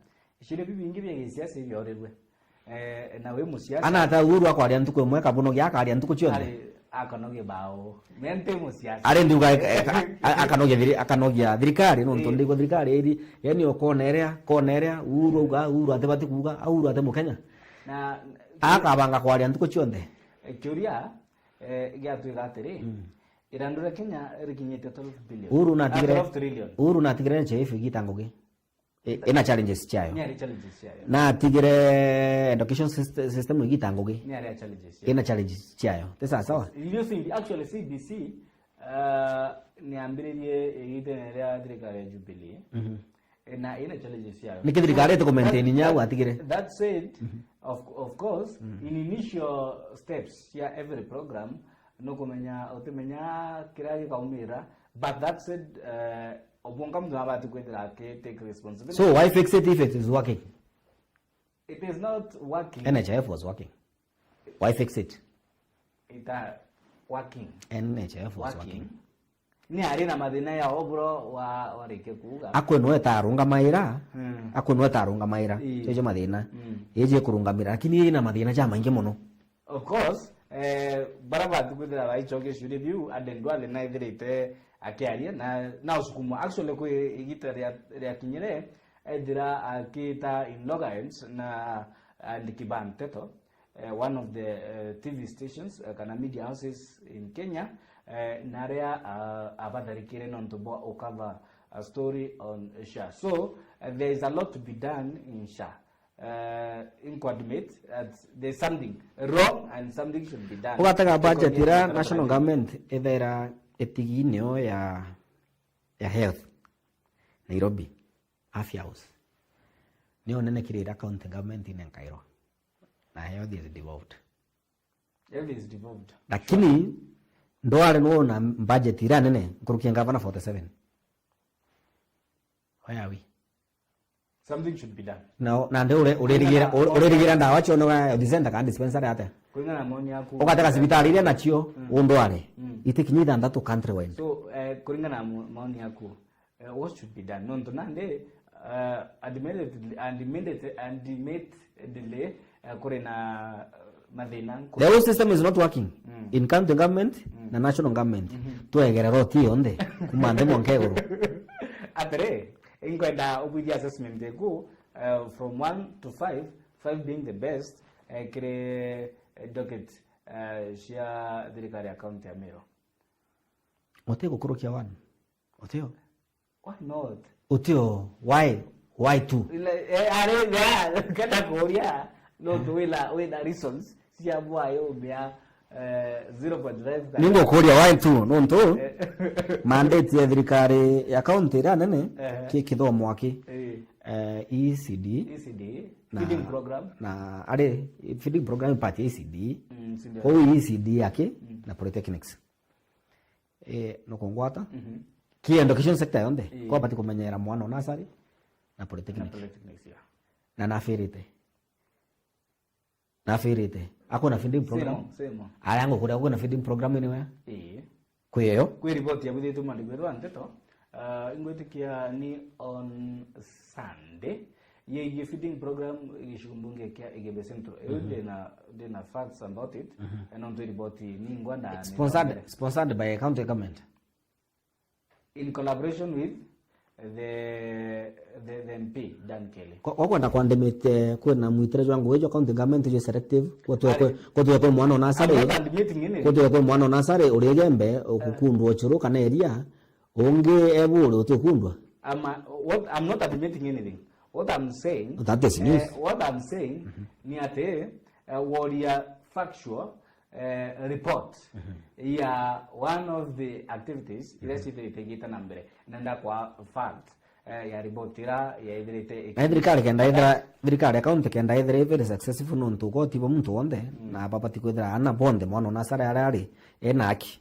ciuria bibingi bia gisiasa ibiorirwe. Eh, na wi musiasa. Ana ata Uhuru akwaria ntuku imwe, kabonogia akaria ntuku cionthe? Ari, akanogia bao. Me nti musiasa. Ari ndiuga, eh, a-, a-, akanogia thiri-, akanogia thirikari, nontu, eh, ndigua thirikari iri, yani ukona iria, kona iria, Uhuru auga, Uhuru atibati kuuga, Uhuru ati Mukenya. Na akabanga kwaria ntuku cionthe. Kiuria, eh, giatwika atiri, mm, irandu ria Kenya rikinyite twelve billion. Uhuru natigire, ah, twelve trillion. Uhuru natigire N H I F igita ngugi. I-, ina challenges ciayo. Ni ari challenges ciayo. Natigire education syst-, system igita ngugi. Ni ari challenges ciayo. Ina challenges ciayo. Ti sawa sawa? Ndio C B, actually C B C, uh, niambiririe igitene ria thirikari ya Jubilee. Mhm. Eh, na ina challenges ciayo. Niki thirikari iti ku maintain nyau atigire? That said, mhm, of, of course, mhm, in initial steps ya every program, nukumenya, utimenya kiria gikaumira, but that said, eh, obwonka muntu nabati kwithira aki take responsibility. So why fix it if it is working? It is not working. N H I F was working. Why fix it? Ita working. N H I F was working. Working. Ni ari na mathina ya oburo wa, warikia kuuga. Akwe no eta arungamaira, mm, akwe no eta arungamaira. Ii. Cio cio mathina. Mm. Iji kurungamira, lakini ina mathina ja maingi mono. Of course, eh, bara batu kwithira baichokia ciuria biu, ande ndwale na ithirite akiaria, na, na usukumwa. Actually, kwi igita ria, ria kinyire, ethira akita in loggerheads na, and Kiban Teto, eh, one of the, eh, T V stations, eh, kana media houses in Kenya, eh, na aria, ah, abatharikire nontu bwa ukava a story on SHA. So, eh, there is a lot to be done in SHA. Eh, in coordinate that there's something wrong and something should be done. Ugatega budget ira national government ethera itigi nio ya, ya health. Nairobi, Afya House. Nio nene kiri ira county government inenkairwa. Na health is devolved. Health is devolved. Lakini, ndware no na budget ira nene, nkurukia ngavana forty-seven. Where are we? Something should be done. Na, na ndi ure-, uririgira, uririgira ndawa ciono ga health center kana dispensary atia? Kuringana na maoni yaku. Ugatega cibitari iria nacio, mm, undware. Mm. Itikinya ithanthatu countrywide. So, eh, kuringana na mo-, maoni yaku, eh, what should be done? Nontu nandi, eh, admittedly, admittedly, admittedly, eh, kuri na, eh, mathina nku- The whole system is not working. Mm. In county government, mm, na national government. Mm-hmm. Twegera roti yonthe, kuma nthi mwanka iguru. Atiri, inkwenda ubwithie assessment eku, eh, from one to five, five being the best, eh, kiri, eh, docket, eh, cia thirikari ya county ya Meru. Uti gukurukia one. Utio? Why not? Utio, why? Why two? Ile, eh, are, yeah, kenda kuria, no, tu wina, wina reasons cia bwa yo mia, eh, zero point five kana. Ningukuria why two, nontu, eh, mandate ya thirikari ya county iria nene, eh, ki kithomo aki, eh, E C D, E C D, na, feeding program. Na, ari, feeding program part ya E C D. Mm, si ndio. Kou E C D aki, mm, na polytechnics. Eh, nukungwata. Mhm. Ki education sector yonthe, ii, kwabati kumenyera mwana o nursery na polytechnic. Na polytechnic, yeah. Na nafirite. Na afirite. Akwina feeding program? Same, same. Aya ngukuria, akwina feeding program anywhere? Ii. Kwi yo? Kwi report yabuthitue mwandiki wetu wa nteto, ah, ingwitikia ni on Sunday, yegie feeding program gicigo mbunge kia Igembe Central. Iu ndina, ndina facts about it, na nontu report ningwa na Sponsored, sponsored by county government. In collaboration with the, the, the M P, Dan Kelly. Kwa, kwa kwenda kwandimite kwina mwitire jwa ngugi jwa county government jwe selective, gutwe kwe, gutwe kwe mwana o nasari, I'm not admitting anything. Gutwe kwe mwana o nasari uri Igembe, ukukundwa Uchuru kana Eria, ungi e Buuri utikundwa. I'm, a, what, I'm not admitting anything. What I'm saying, that is news. Eh, what I'm saying ni ati, eh, woria factual eh, report ya one of the activities iria cithirite igita na mbere. Nenda kwa fact, eh, ya report ira yaithirite iki- Na thirikari kenda ithira, thirikari ya county kenda ithira i very successful, nontu ukoti bwa muntu wonthe na babati kwithira ana bonthe mwana o nasari aria ari ena haki.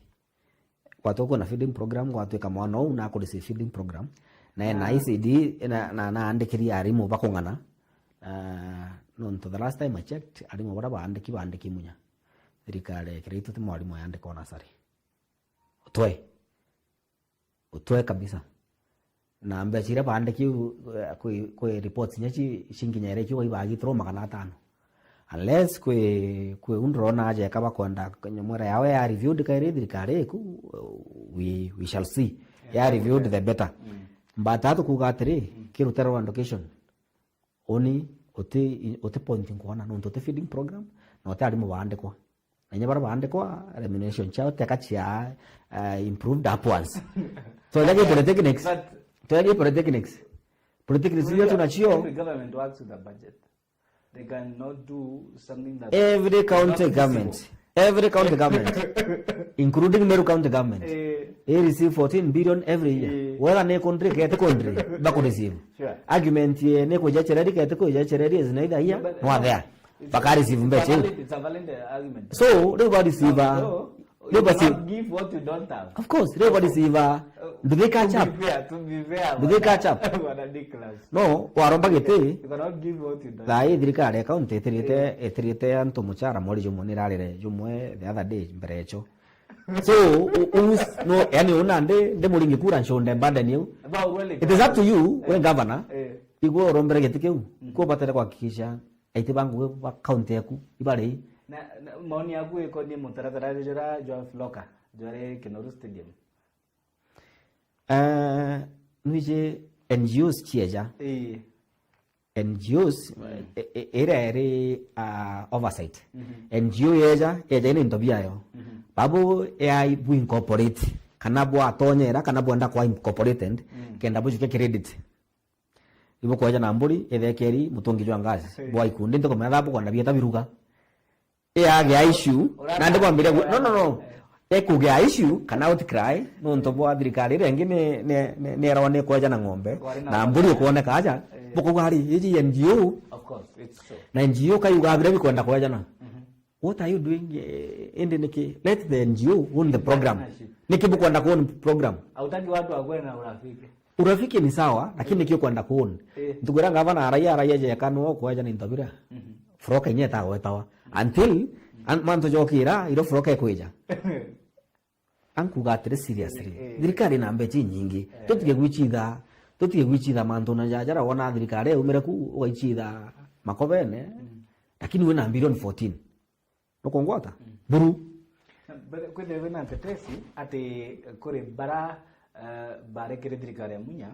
Gwatwa kwina feeding program, gwatwika mwana uu nakureceive feeding program, na ena E C D, na, na, naandikirie arimu bakung'ana. Ah, nontu the last time I checked, arimu baria baandiki, baandiki munya. Thirikari ya Kiraitu ti mwarimu yandika o nasari. Utwe. Utwe kabisa. Na mbeca iria baandiki, eh, kwi, kwi reports inya ci, cinginyere ikiuga ibagi tro magana atano. Unless kwi, kwi u ndurona aja eka bakwenda nyomwera yawe ya reviewed kairi thirikari iku, we, we shall see. Ya reviewed the better. But atu kuuga atiri, ki rutero rwa education, uni uti, uti point nkwona, nontu uti feeding program, na uti arimu baandikwa. Na inya baria baandikwa, remuneration ciao teka cia, uh, improved upwards. So, like polytechnics. But to any polytechnics. Polytechnics, unajua, yetu na chio. Every government works with a budget. They cannot do something that every county government, every county government, including Meru County government, eh, they receive fourteen billion every year. Eh. Whether ni country, kete country, baku receive. Sure. Argument ye ni kuja chereri, kete kuja chereri is neither here nor there. Baka receive mbeca iu. It's a valid, it's a valid, uh, argument. So, riu ba receive, so, riu ba receive. You cannot give what you don't have. Of course, riu ba receive. Uh, do they catch up? To be fair, to be fair, do they catch up? Bwana Nicholas. No, waromba giti. You cannot give what you don't have. Thaa ii thirikari ya county itirite, eh, itirite antu muchara mweri jumwe ni irarire jumwe the other day mbere echo. So, u-, u-, no, yani, una ndi, ndi muringi kura nshonde burden iu. It is up to you, we governor. Eh. Igwe urombere giti kiu. Mm. Kubatire kuhakikisha aiti ba ngugi ba county yaku ibari. Na, na maoni yaku ikonie mutaratara jura jwa Floka, jwari Kinoru Stadium? Eh, nwiji N G Os cieja. Ii. N G Os, mm, i-, i-, iria iri, ah, oversight. Mhm. N G O yeja, yeja ina into biayo. Mhm. Babu yai bu incorporate, kana bwatonyera, kana bwenda kwa incorporated, mm, kenda bujuke credit. Ibukweja na mburi, ithekeri, mutungi jwa ngazi. Hey. Bwa ikundi, ntikumenya thaa bukwenda bieta biruga. Yagea issue, na ndikwambiria gu-, no, no, no. Ikugia issue, kana outcry, nontu bwa thirikari iria ingi ni, ni, ni, ni erwa ni kweja na ng'ombe, na mburi ikwoneka aja, eh, bukuga ari, iji N G O. Of course, it's true. Na N G O kayuga biria bikwenda kwejana. Mhm. What are you doing, eh, indi niki? Let the N G O own the program. Partnership. Niki bukwenda ku own program? Hautaki watu wakuwe na urafiki. Urafiki ni sawa, lakini niki ukwenda ku own? Eh. Ntukwira ngavana araia, araia jeka no kweja ni into biria. Mhm. Floka inya itagwetawa. Until, an-, mantu jokira, iro floka ikwija. Ankuga atiri seriously. Eh, eh. Thirikari ina mbeca inyingi. Eh. Tutige gwichitha, tutige gwichitha mantu na jajara wona thirikari yaumire ku, ugaichitha makobene. Mm. Lakini wina bilioni fourteen. Nukungwata? Mm. Buru. Kwithirwa kwina ntetesi ati kuri bara, eh, barekire thirikari ya Munya,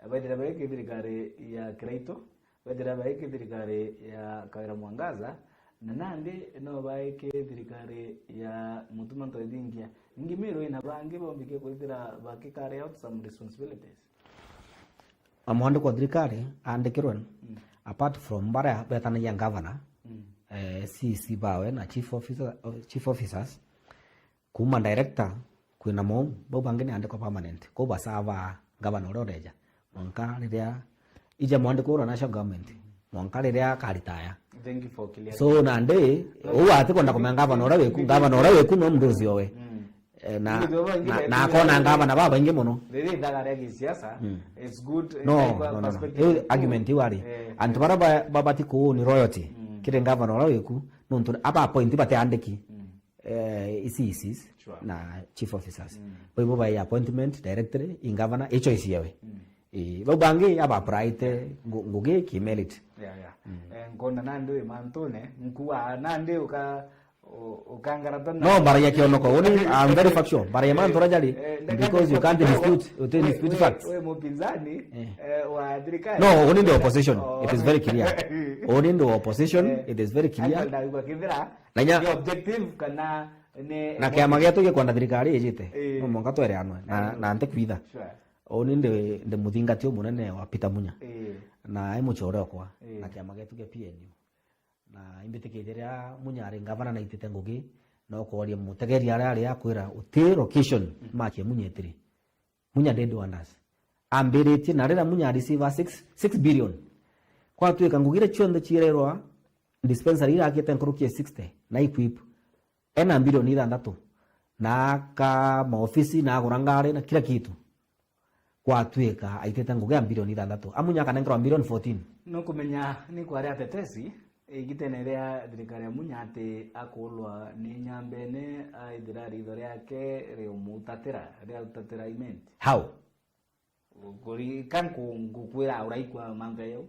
baithira baiki thirikari ya Kiraitu, baithira baiki thirikari ya Kawira Mwangaza, na nandi no baiki thirikari ya Mutuma Ntoithingia. Ningi Meru ina bangi bombikie kwithira baki carry out some responsibilities. Amwandiko wa thirikari aandikirwe, mm, apart from baria betanagia governor, mm, eh, C E C bawe na chief officer, chief officers, kuma director kwina mou, bau bangi ni andikwa permanent. Kou basava governor uria ureja. Mwanka riria ija mwandiko uria national government, mwanka riria akaritaya. Thank you for clearing. So, nandi, uu atikwenda kumenya governor uria wiku, governor uria wiku no mndu ucio we. Mm. Eh, na, na, na akona ngavana babaingi muno. Riria ithaga ria gisiasa, mm, it's good, no, no, no, no. Iu argument iu ari. Eh. Antu baria ba-, babati kuuni royalty. Mm. kiri ngavana uria wiku, nontu aba appoint batiandiki, mm, eh, C E Cs, sure, na chief officers. Mm. Bo ibo bai appointment directly i ngavana, i choice yawe. Mm. Ii, bau bangi aba applyte ngu-, ngugi ki merit. Yeah, yeah. Mm. Eh, nkona nandi wi mantune, nkua nandi uka-, u-, ukangarata na. No, mbaragia kionoko, uni, I'm very factual. Mbaragia mantu uria jari, eh, because you can't dispute, uti dispute facts. We, we, we mupinzani, eh, eh, wa thirikari. No, uni ndi opposition. Oh. It is very clear. Uni ndi opposition, eh, it is very clear. Actually, ndaigua kithira, na inya, ni objective kana ni, na kiama gietu gikwenda thirikari ijite. Eh. No mwanka twereanwe na, eh, na nti kwitha. Sure. Uni ndi, ndi muthingati umunene wa Peter Munya. Ii. Na ai mucore okwa, ii, na kiama gietu kia P N U. Na imbitikitie riria Munya ari ngavana naitite ngugi, no kworia mutegeri aria ari akwira uti location, mm, make Munya itiri. Munya did wonders. Ambiritie na riria Munya receive six, six billion. Kwatuika ngugi iria cionthe ciirerwa dispensary iria akite nkuruki ya sixty, na equip. Ena mbilioni ithanthatu. Na aka maofisi, na agura ngari, na kila kitu. Gwatuika aitite ngugi ya mbilioni ithanthatu. A Munya akanenkerwa mbilioni fourteen. Nukumenya ni kwari atetesi, igitene ria thirikari ya Munya ati akulwa ni Nyambene, aithira ritho riake riumutatira, riautatira imenti. How? Kuri-, ka nku-, ngukwira uraikwa mantu jau?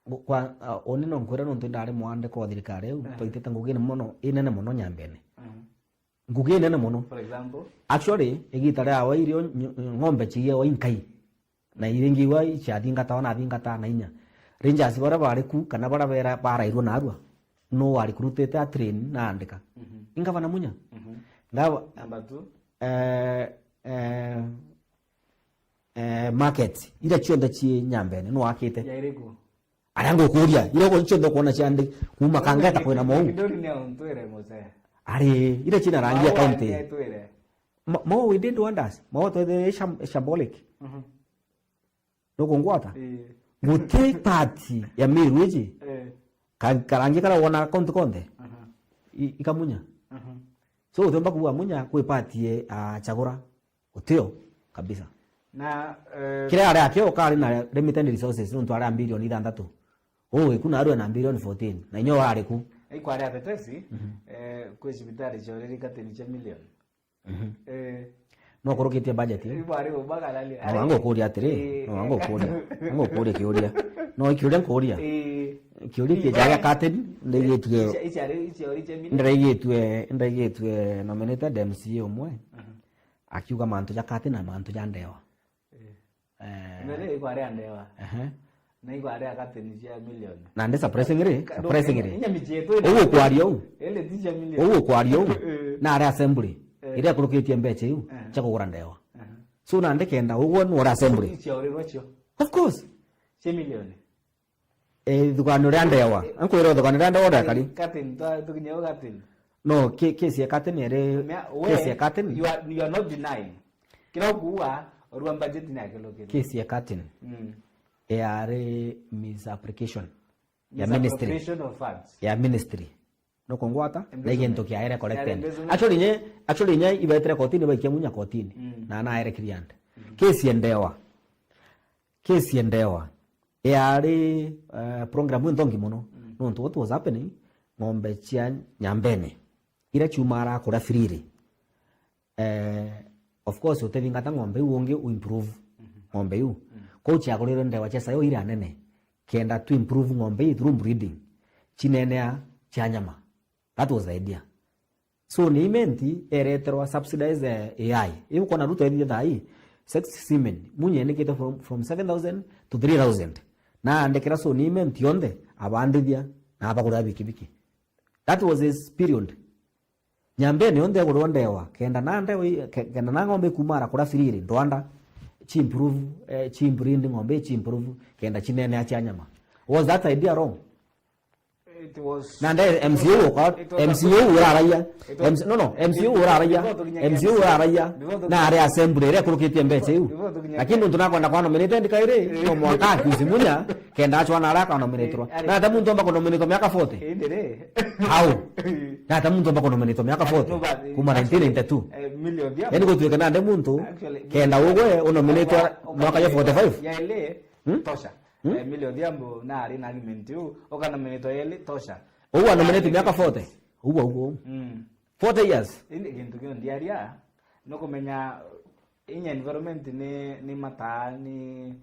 Ngu-, kwa, ah, uni no nkwire nontu ndari mwandiko wa thirikari iu, aha, twaitite ngugi nene mono, inene mono Nyambene. Aha. Ngugi inene mono. For example? Actually, igita riawe irio ny-, ng'ombe ciiawa inkai. Na iringiwa iciathingatawa na athingata na inya. Rangers baria bari ku, kana baria bera-, barairwe narua, no warikurutite a train na andika. Mhm. Ingavana Munya. Mhm. Ngava-, number two? Eh, eh, eh, market, iria cionthe cii Nyambene, nu akite? Ya iriku? Aria ngukuria, iria uko-, cionthe ukwona ciandi, kuma Kangeta kwina Mou. Kidori ni auntwire, muse. Ari, iria cina rangi ya Mao county. Aitwire. Ma-, Mao, we did wonders. Mao, twethire sham-, shambolic. Mhm. Nukungwata? Ii. Guti part ya Meru iji. Eh. Ka-, karangi karia wona county konthe. Aha. I-, ikamunya. Aha. So, utiumba kuuga Munya kwi part ye, ah, Chagura. Utio kabisa. Na, eh, kiria ari akio kari na limited resources, nontu ari a mbilioni ithanthatu. Uu iku narua na mbilioni fourteen. Na inya urari ku. Ikwari atetesi, mhm, eh, kwi cibitari cioreri katini cia milioni. Mhm. Eh. No kurukitie budget, eh? Ibwari ubagararia. No wangu kuria atiri, eh, no wangu kuria. Wangu kuria kiuria. No kiuria nkuria. Eh. Kiuria kia jaga curtain, ndaigitue. Icia, icia, icia, icia, icia, ndaigitue, ndaigitue nominated M C A umwe. Mhm. Akiuga mantu ja curtain na mantu ja ndewa. Eh. Eh. Mbere ikwari a ndewa. Ehe. Na ikwari a katini cia milioni. Na ndi surprisingly, ka-, surprisingly. Inya miji yetu iri. Uguo kwaria uu. Iri ti cia milioni. Uguo kwaria uu. Eh. Na ari assembly. Eh. Iria ikurukitie mbeca iu, eh, cia kugura ndewa. Eh. So na ndikenda uguo ni uri assembly. Cia uri rwacio. Of course. Cia milioni. Eh, thukanio ria ndewa. Eh. Ankwira thukanio ria ndewa ndakari. Katini, twa-, tukinye u katini. No, ke-, kesi ya katini iri, mea-, we, kesi ya katini. You are, you are not denying. Kira ukuuga, urua budget ni akilukite. Kesi ya curtain. Mm. Yari misapplication ya ministry. Misappropriation of funds. Ya ministry. Nukungwata? Embezzlement. Na igintu kiaere corrected. Yari embezzlement. Actually, nye, actually, nye ibetire kotini, baikia Munya kotini. Mm. Na naere cleared. Mm. Kesi ya ndewa. Kesi ya ndewa. Yari, eh, program inthongi mono. Mm. Nontu what was happening, ng'ombe cia Nyambene. Iria ciumara kuria freely. Eh, of course, utethingata ng'ombe iu ungi u improve, mhm, ng'ombe iu. Mm. Kwou ciagurirwe ndewa cia sayo iria nene, kenda tu improve ng'ombe ii through breeding, cinenea cia nyama. That was the idea. So, ni imenti ereterwa subsidize, eh, A I. Iu kwona Ruto ethithia thaa ii, sexy semen, Munya enikite from, from seven thousand to three thousand. Na andikira so ni imenti yonthe, abandithia, na abagurira bikibiki. That was his period. Nyambene yonthe yagurwa ndewa, kenda na ndewa i-, ke-, kenda na ng'ombe ikumara kuria freely, ndwanda, chi improve, eh, chi improve ng'ombe, chi improve, kenda chinenea cia nyama. Was that idea wrong? It was, na nde M C A u uka, it was a M C A u uraraia. It was, M C, no, no, M C A u uraraia. Before tukinya M C A u uraraia. Before tukinya na ari assembly iria ikurukitie mbeca iu. Before tukinya lakini nontu nakwenda kwa nominated kairi, eh, no mwanka accuse Munya, kenda achwa na araka nominatwa. Eh, ari na ata muntu omba kunominatwa miaka forty? Indi ri. How? Na ata muntu omba kunominatwa miaka forty? No, but, kuma actually, nineteen ninety-two. Eh, Millie Odhiambo. Yani gutuika nande muntu, actually, kenda ugwe unominatwa mwaka ya forty-five? Ya ile, hmm? Tosha. Hmm? Eh, Millie Odhiambo na ari na argument iu, ukanominatwa yeli, tosha. Uu anominate miaka forty. Uu, uu, uu. Mm. Forty years. Indi gintu kiu ndiaria, nukumenya inya environment ni, ni mataa, ni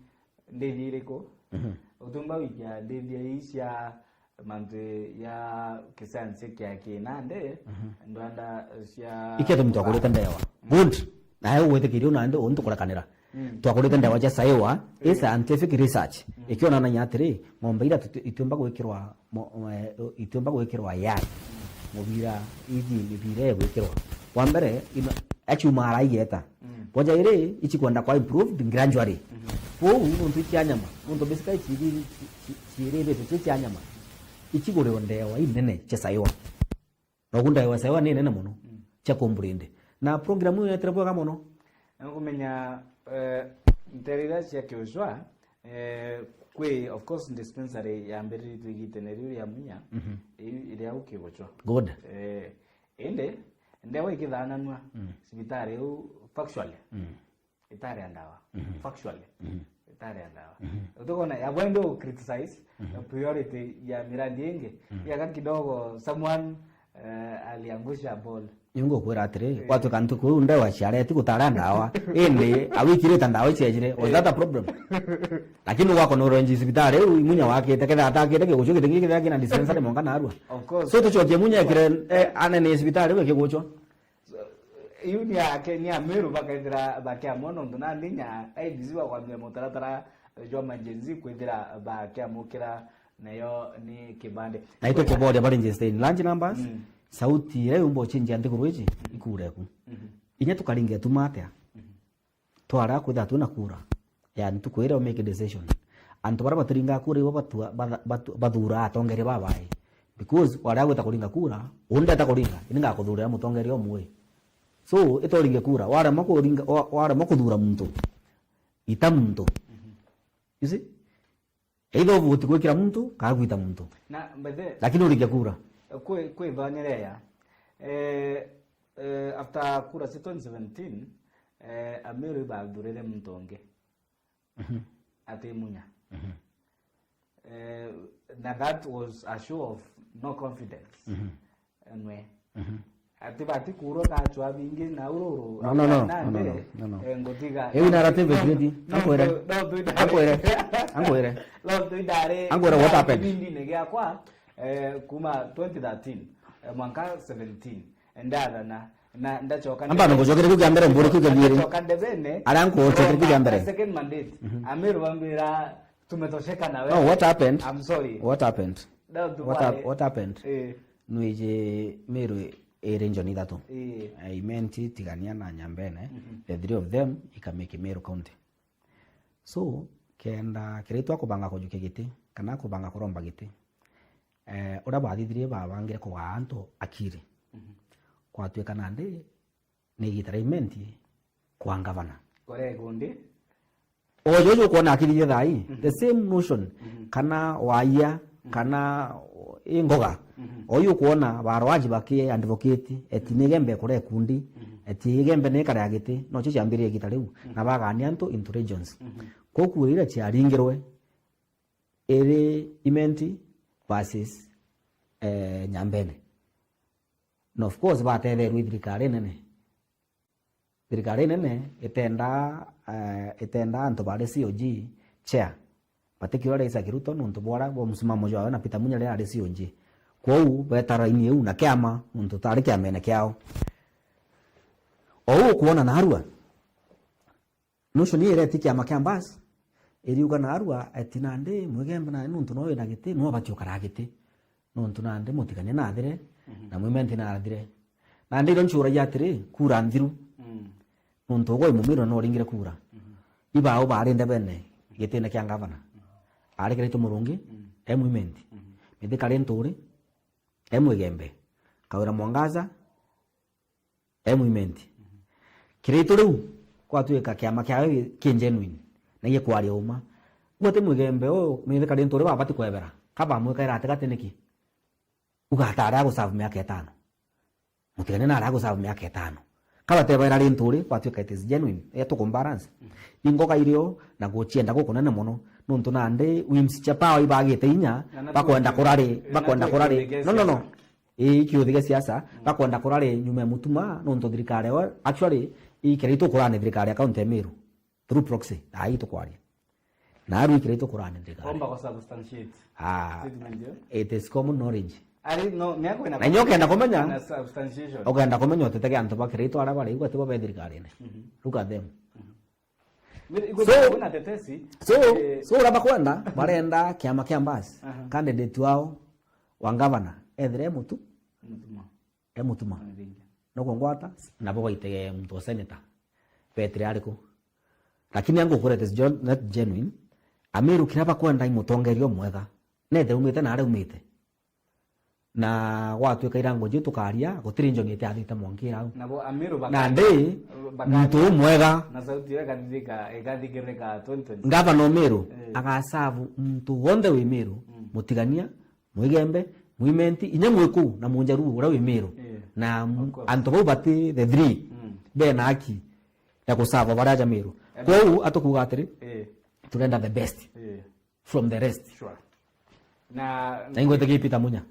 ndithi iriku. Mhm. Utumba wikia ndithi ii cia mantu ya kisayansi kia kinande, mhm, ndwanda cia. Ikia tumi twakurite ndewa. Mm. Good. Nawe ugwitikiria u nandi untu kurekanira. Mm. Twakurite ndewa cia saiwa, i, mm, scientific research. Mm. Ikionanagia atiri, ng'ombe ira tuti-, itiumba gwikirwa mo-, eh, itiumba gwikirwa yai. Mubira, iji mibira igwikirwa. Wa mbere, ino, aciuma araigeta. Mm. Bwa jairi, ichikwenda kwa improved gradually. Mhm. Kwou, nontu ichia nyama, nontu basically chiri-, chi-, chi-, chiirithitwe chi chia nyama, ichigurwe ndewa inene chia saiwa. Nogu ndewa saiwa ni nene mono, mm, chia kumburinde. Na program iu yetire bwega mono. Nkumenya, eh, ntere iria cia kiucwa, eh, kwi, of course, dispensary yambiriritwe igitene riu ria Munya, mhm, iu iri au Kiguchwa. Good. Eh, indi, ndewa ikithananua, mm, cibitari iu factually, mm, itari ya ndawa. Mhm. Factually. Mhm. Itari ya ndawa. Mhm. Utukona, ya bwende u criticize, mhm, priority ya miradi ingi. Mhm. Yaga kidogo, someone, eh, aliangusha ball. Ningukwira atiri, eh, gwatuika ntuku iu ndewa ciareti gutara ndawa. Indi, awikirite ndawa iciejire. Was, eh, that a problem? Lakini ugakona uronji cibitari iu, Imunya wakite, ketha atakite, Kiguchwa giti giki kethira kina dispensary mwanka narua. Of course. So, tucokie Imunya ekire, eh, anene cibitari iu Kiguchwa. So, iu ni ake, ni Ameru bakethira bakiamua nontu nandi nya A D C bakwambia mutaratara jwa majenzi kwithira bakiamukira nayo ni kibande. Na itukuboria bari register in large numbers, mm, sauti iria yumba uchinjia nthiguru iji, mm, ikure ku. Mhm. Inya tukaringa ituma atia? Mhm. Twara kwithira twina kura ya ntuku iria u make decision. Antu baria batiringaa kura ibo batua, batha-, batu-, bathuraa atongeria babae. Because waria gwita kuringa kura, undi ata kuringa, ini ngakuthurira mutongeria umwe. So, ita uringe kura, waremwa kuringa, wa-, waremwa kuthura muntu, ita muntu. Mhm. You see? Either uvuti gwikira muntu, kana gwita muntu. Na, by the way, lakini uringe kura. Kwi, kwi thonyerea. Eh, eh, after kura cia twenty seventeen, eh, Ameru ibathurire muntu ungi. Mhm. Ati Imunya. Mhm. Eh, na that was a show of no confidence. Mhm. Enwe. Mhm. Ati bati kuro kachwa bingi na ururu. No, no, no, no, no, no, no. Eh, ngutiga. Iu narrative iti. Ankwire. Ankwire. Ankwire. Ankwire what happened? Kibindine giakwa, eh, kuma twenty thirteen, eh, mwanka seventeen. Ndathana, na ndachoka. Amba nikucokeria kiu kia mbere, mburi kiu kia thiiri. Ndachoka ndebene. Aria nkucokeria kiu kia mbere. Second mandate. Mhm. Ameru bambira, "Tumetosheka na wewe." No, what happened? I'm sorry. What happened? What hap-, what happened? Eh. Nwiji Meru iri region ithatu. Eh. Eh, Imenti, Tigania na Nyambene. Mhm. The three of them ikamake Meru County. So, kenda kiria twakubanga kujukia giti, kana kubanga kuromba giti, eh, uria bathithirie babangire kugaa antu akiri. Mhm. Kwatuika nandi ni igita ria Imenti kwa ngavana. Kore ikundi. O juju ukwona akirithia thaa ii, mhm, the same notion, mhm, kana waia, mhm, kana i ngoga. Mhm. O yu ukwona baroaji baki advocate, eti, mhm, ni Igembe ikure ikundi, mhm, eti Igembe ni ikare ya giti, nocio ciambiririe igita riu, mhm, na bagania antu into regions. Mhm. Koguo iria ciaringirwe iri Imenti versus, eh, Nyambene. Na of course, batetherwe i thirikari nene. Thirikari nene itenda, eh, itenda antu bari C O G chair. Batikirwa Rais Ruto nontu bwa uria bwa msimamo jwawe na Peter Munya riria ari C O G. Kwou beta raini iu na kiama nontu tari kiamene kiao. O uu ukwona narua, notion ii ireti kiama kia Mbas, iriuga narua eti nandi Mwigembe na nontu nowe wina giti, no abati ukara giti. Nontu nandi Mutigania nathire, mhm, na Mwimenti nathire. Nandi irio ncuragia atiri, kura nthiru. Mm. Nontu ugwe Mumiru na noringire kura. Mhm. Ibao bari ndebene gitine kia ngavana. Mhm. Ari Kiraitu Murungi, mm, e Mwimenti. Mhm. Mithika Linturi, e Mwigembe. Kawira Mwangaza, e Mwimenti. Mhm. Kiraitu riu, gwatuika kiama kiawe ki genuine, na gikwaria uma. Gwati Mwigembe uyu, Mithika Linturi babati kwebera. Ka bamwikaira atigati niki? Uga ata ari aguserve miaka itano? Mutigania nari aguserve miaka itano. Babatebera ri nturi, gwatuika it is genuine, ya tukumbalance. Ingoga irio na guchienda gukunene mono, nontu nandi whims cia power ibagite inya, na, na bakwenda kurari, na bakwenda kurari. No, no, no. Ii kiuthi gia siasa, bakwenda kurari nyuma ya Mutuma, nontu thirikari yo, actually, ii kiria itukurani thirikari ya county ya Meru. Through proxy, ai tukwaria. Na aru ikira itukurani thirikari. Omba ku substantiate. Ah, statement yo. It is common knowledge. Ari, no, ni akwenda. Na inyo ukenda kumenya, na substantiation. Ukenda kumenya utete kia antu ba kira itwara bari igwa tibo be thirikarine. Look at them. So, kuna tetesi, so, eh, so uria bakwenda, barenda kiama kia Mbas, aha, candidate wao wa governor, ethire e Mutu-, Mutuma. E Mutuma. Mutuma. Nukwongwata, nabo baite muntu wa senator. Betire ariku? Lakini angukwira it is gen-, not genuine. Amiru kiria bakwenda i mutongeria umwega. Nethe umite na aria umite. Na gwatuika irango nji tukaria, gutiri njoni itiathite mwanki au. Nabo Amiru baka-, nandi, baka-, muntu umwega. Na sauti yo ikathithika, ikathikirika twenty twenty. Ngavana Umiru, eh, agasavu muntu wonthe wi Miru, mm, Mutigania, Mwigembe, Mwimenti, inya Mwiku na Munjaruo uria wi Miru. Eh, na m-, of course, antu bau bati the three, mm, bena haki ya kusava baria aja Miru. Eh, kwou atukuga atiri, eh, turenda the best, eh, from the rest. Sure. Na, na ingwitikia Peter Munya.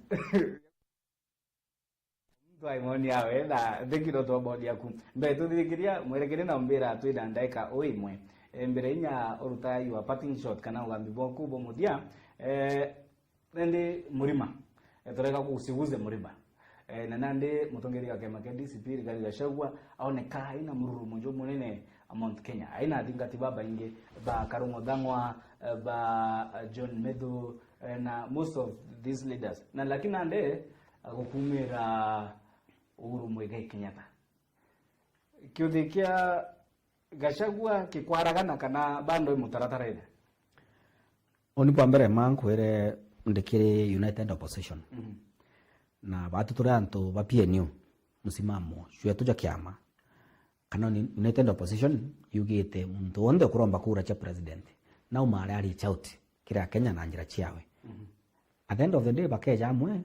Muntu ai maoni yawe, na thank you no twa maoni yaku. Mbere tuthithikiria, mwerekere na mbira twina ndaika o imwe. Eh, mbere inya uruta your parting shot kana ugambi bwaku bwa muthia, eh, indi Murima, eh, tureka kusiguze Murima. Eh, na nandi mutongeria wa kiama kia D C P Rigathi Gachagua aoneka aina mururumo jumunene Mount Kenya. Aina athingati babaingi ba Karung'o Thang'wa, eh, ba, eh, John Methu, eh, na most of these leaders. Na lakini nandi, eh, gukumira Uhuru Muigai Kenyatta. Kiuthi kia Gachagua kikwaragana kana bando i mutaratara ine? Uni bwa mbere ma nkwire ndikiri United Opposition. Mhm. Na batu turi antu ba P N U, msimamo jwetu ja kiama, kana ni United Opposition yugite muntu wonthe ukuromba kura cia president, nauma aria reach out kiri Akenya na njira ciawe. Mhm. At the end of the day, bakeja amwe,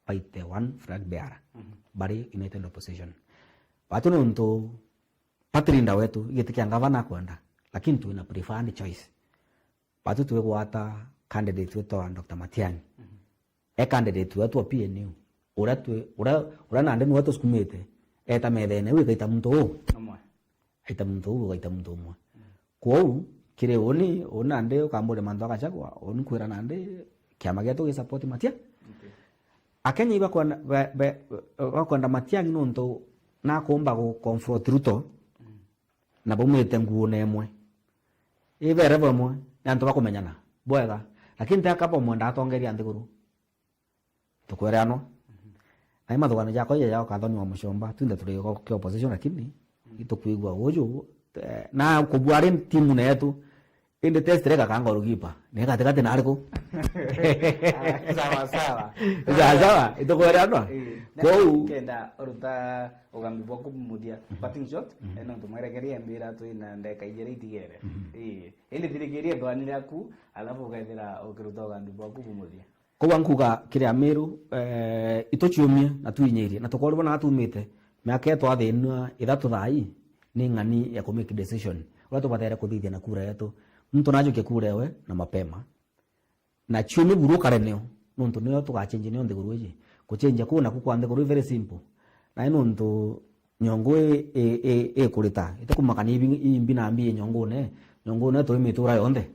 baite one flag bearer, mhm, bari United Opposition. Batu nontu party leader wetu, giti kia ngavana akwenda, lakini twina preferred choice. Batu twigwata candidate wetu wa Doctor Matiang'i. Mhm. E candidate wetu wa P N U. Uria twi-, uria, uria nandi niwe tusukumite, eta methene, wi gaita muntu uu. Umwe. Aita muntu uu, ugaita muntu umwe. Mm. Kwou, kiri uni, uni nandi ukamburia mantu a Gachagua, uni nkwira nandi kiama gietu gi support Matia-, okay, Akenya ibakwenda, be-, be-, bakwenda Matiang'i nontu nakumba gu confront Ruto, mm, na baumite nguune imwe. Ibe level imwe, ni antu bakumenyana bwega. Lakini ti aka bamwenda atongeria nthiguru. Tukwereanwa. Mhm. Na i mathugano jakwa ja, ja ukathoni wa mucomba, twinthe turi giko kia opposition, lakini, mhm, itukwigua uju, eh, na kubua ari timu netu, indi test reka kanga urugipa, ni gatigati na ariku? Ah, sawa, sawa. Sawa, sawa, itukwereanwa. Eh, na kwou kenda uruta ugambi bwaku bumuthia, mhm, parting shot, mhm, eh, nontu mwerekerie mbira twina ndeka ijiri itigere. Mhm. Eh, indi thirikiria ndwani riaku, alafu ukethira ukiruta ugambi bwaku bumuthia. Koguo nkuga kiri Amiru, eh, ituciumie na twinyirie, na tukorwa na tumite miaka yetu athinua ithatu thaa ii, ni ng'ani ya ku make decision. Uria tubatere kuthithia na kura yetu. Muntu najukie kura ewe na mapema. Na ciumie buru kare nio, nontu nio tugachenjia nio nthiguru iji. Kuchenjia kuu naku kwa nthiguru i very simple. Na i nontu nyongo i, i, i, ikurita, itikumaka ni ibi-, imbi na mbi i nyongune, nyongune turi mitura yonthe.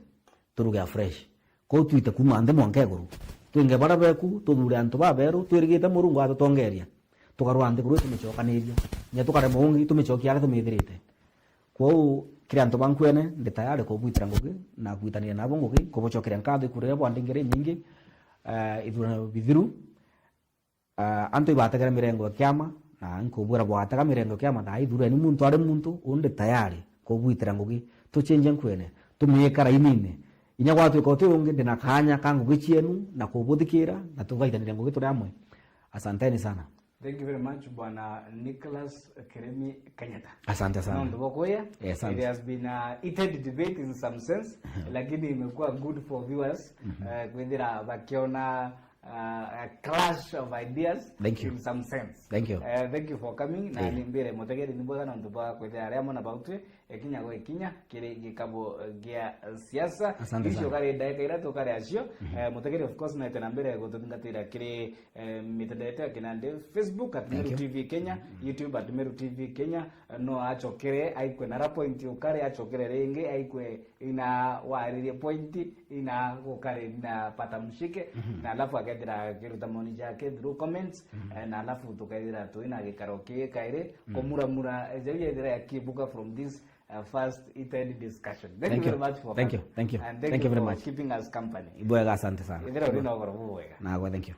Turuge afresh. Kwou twite kuuma nthi mwanka iguru. Twinge baria beku, tuthure antu baberu, twirigite Murungu atutongeria. Tukarua nthiguru itumicokaniria. Kinya tukarema ungi, tumicokia aria tumithirite. Kwou, kiri antu ba nkuene, ndi tayari kubwitira ngugi, na kwitanira nabo ngugi, kubucokeria nkatho ikura iria bwandingire inyingi, eh, ithurano bithiru. Ah, antu ibategera mirengo ya kiama, na nkubwira bwatega mirengo ya kiama, thaa ithureni muntu ari muntu, undi tayari kubwitira ngugi, tuchenje nkwene, tumiika rainine. Inya gwatuika uti ungi, ndina kanya ka ngugi cienu na kubuthikira, na tugaitanire ngugi turi amwe. Asanteni sana. Thank you very much, Bwana Nicholas Kiremi Kenyatta. Asante sana. Nontu bwa kuya, eh, asante. It has been a heated debate in some sense, lakini imekuwa good for viewers, mhm, eh, kwithira bakiona uh, a clash of ideas Thank you. in some sense. Thank you. Uh, thank you for coming. Na Yeah. nimbire mutegeri ni bwega nontu bwa kwithira aria mona bautu ikinya gwa ikinya kiri gikabo gia siasa. Asante Icio sana. Kari ndagika ira tukari acio. Eh, mutegeri of course naite na mbere gututhingatira kiri eh, mitandao yetu ya kinandi, Facebook at Thank Meru you. T V Kenya, YouTube at Meru T V Kenya. Eh, no acokere aikwe nara point ukari acokere ringi aikwe ina waririe point ina gukari na pata mshike na alafu akethira akiruta maoni jake through comments eh, na alafu tukethira twina gikaro kii kairi kumuramura eh, jau yethira yakibuka from this uh, first heated discussion. Thank, Thank you you. very much for Thank you. coming. Thank you. And thank, Thank you you very for much. Keeping us company. Ibwega, asante sana. Ethira uri na ugoro bubwega. Nagwe, thank you.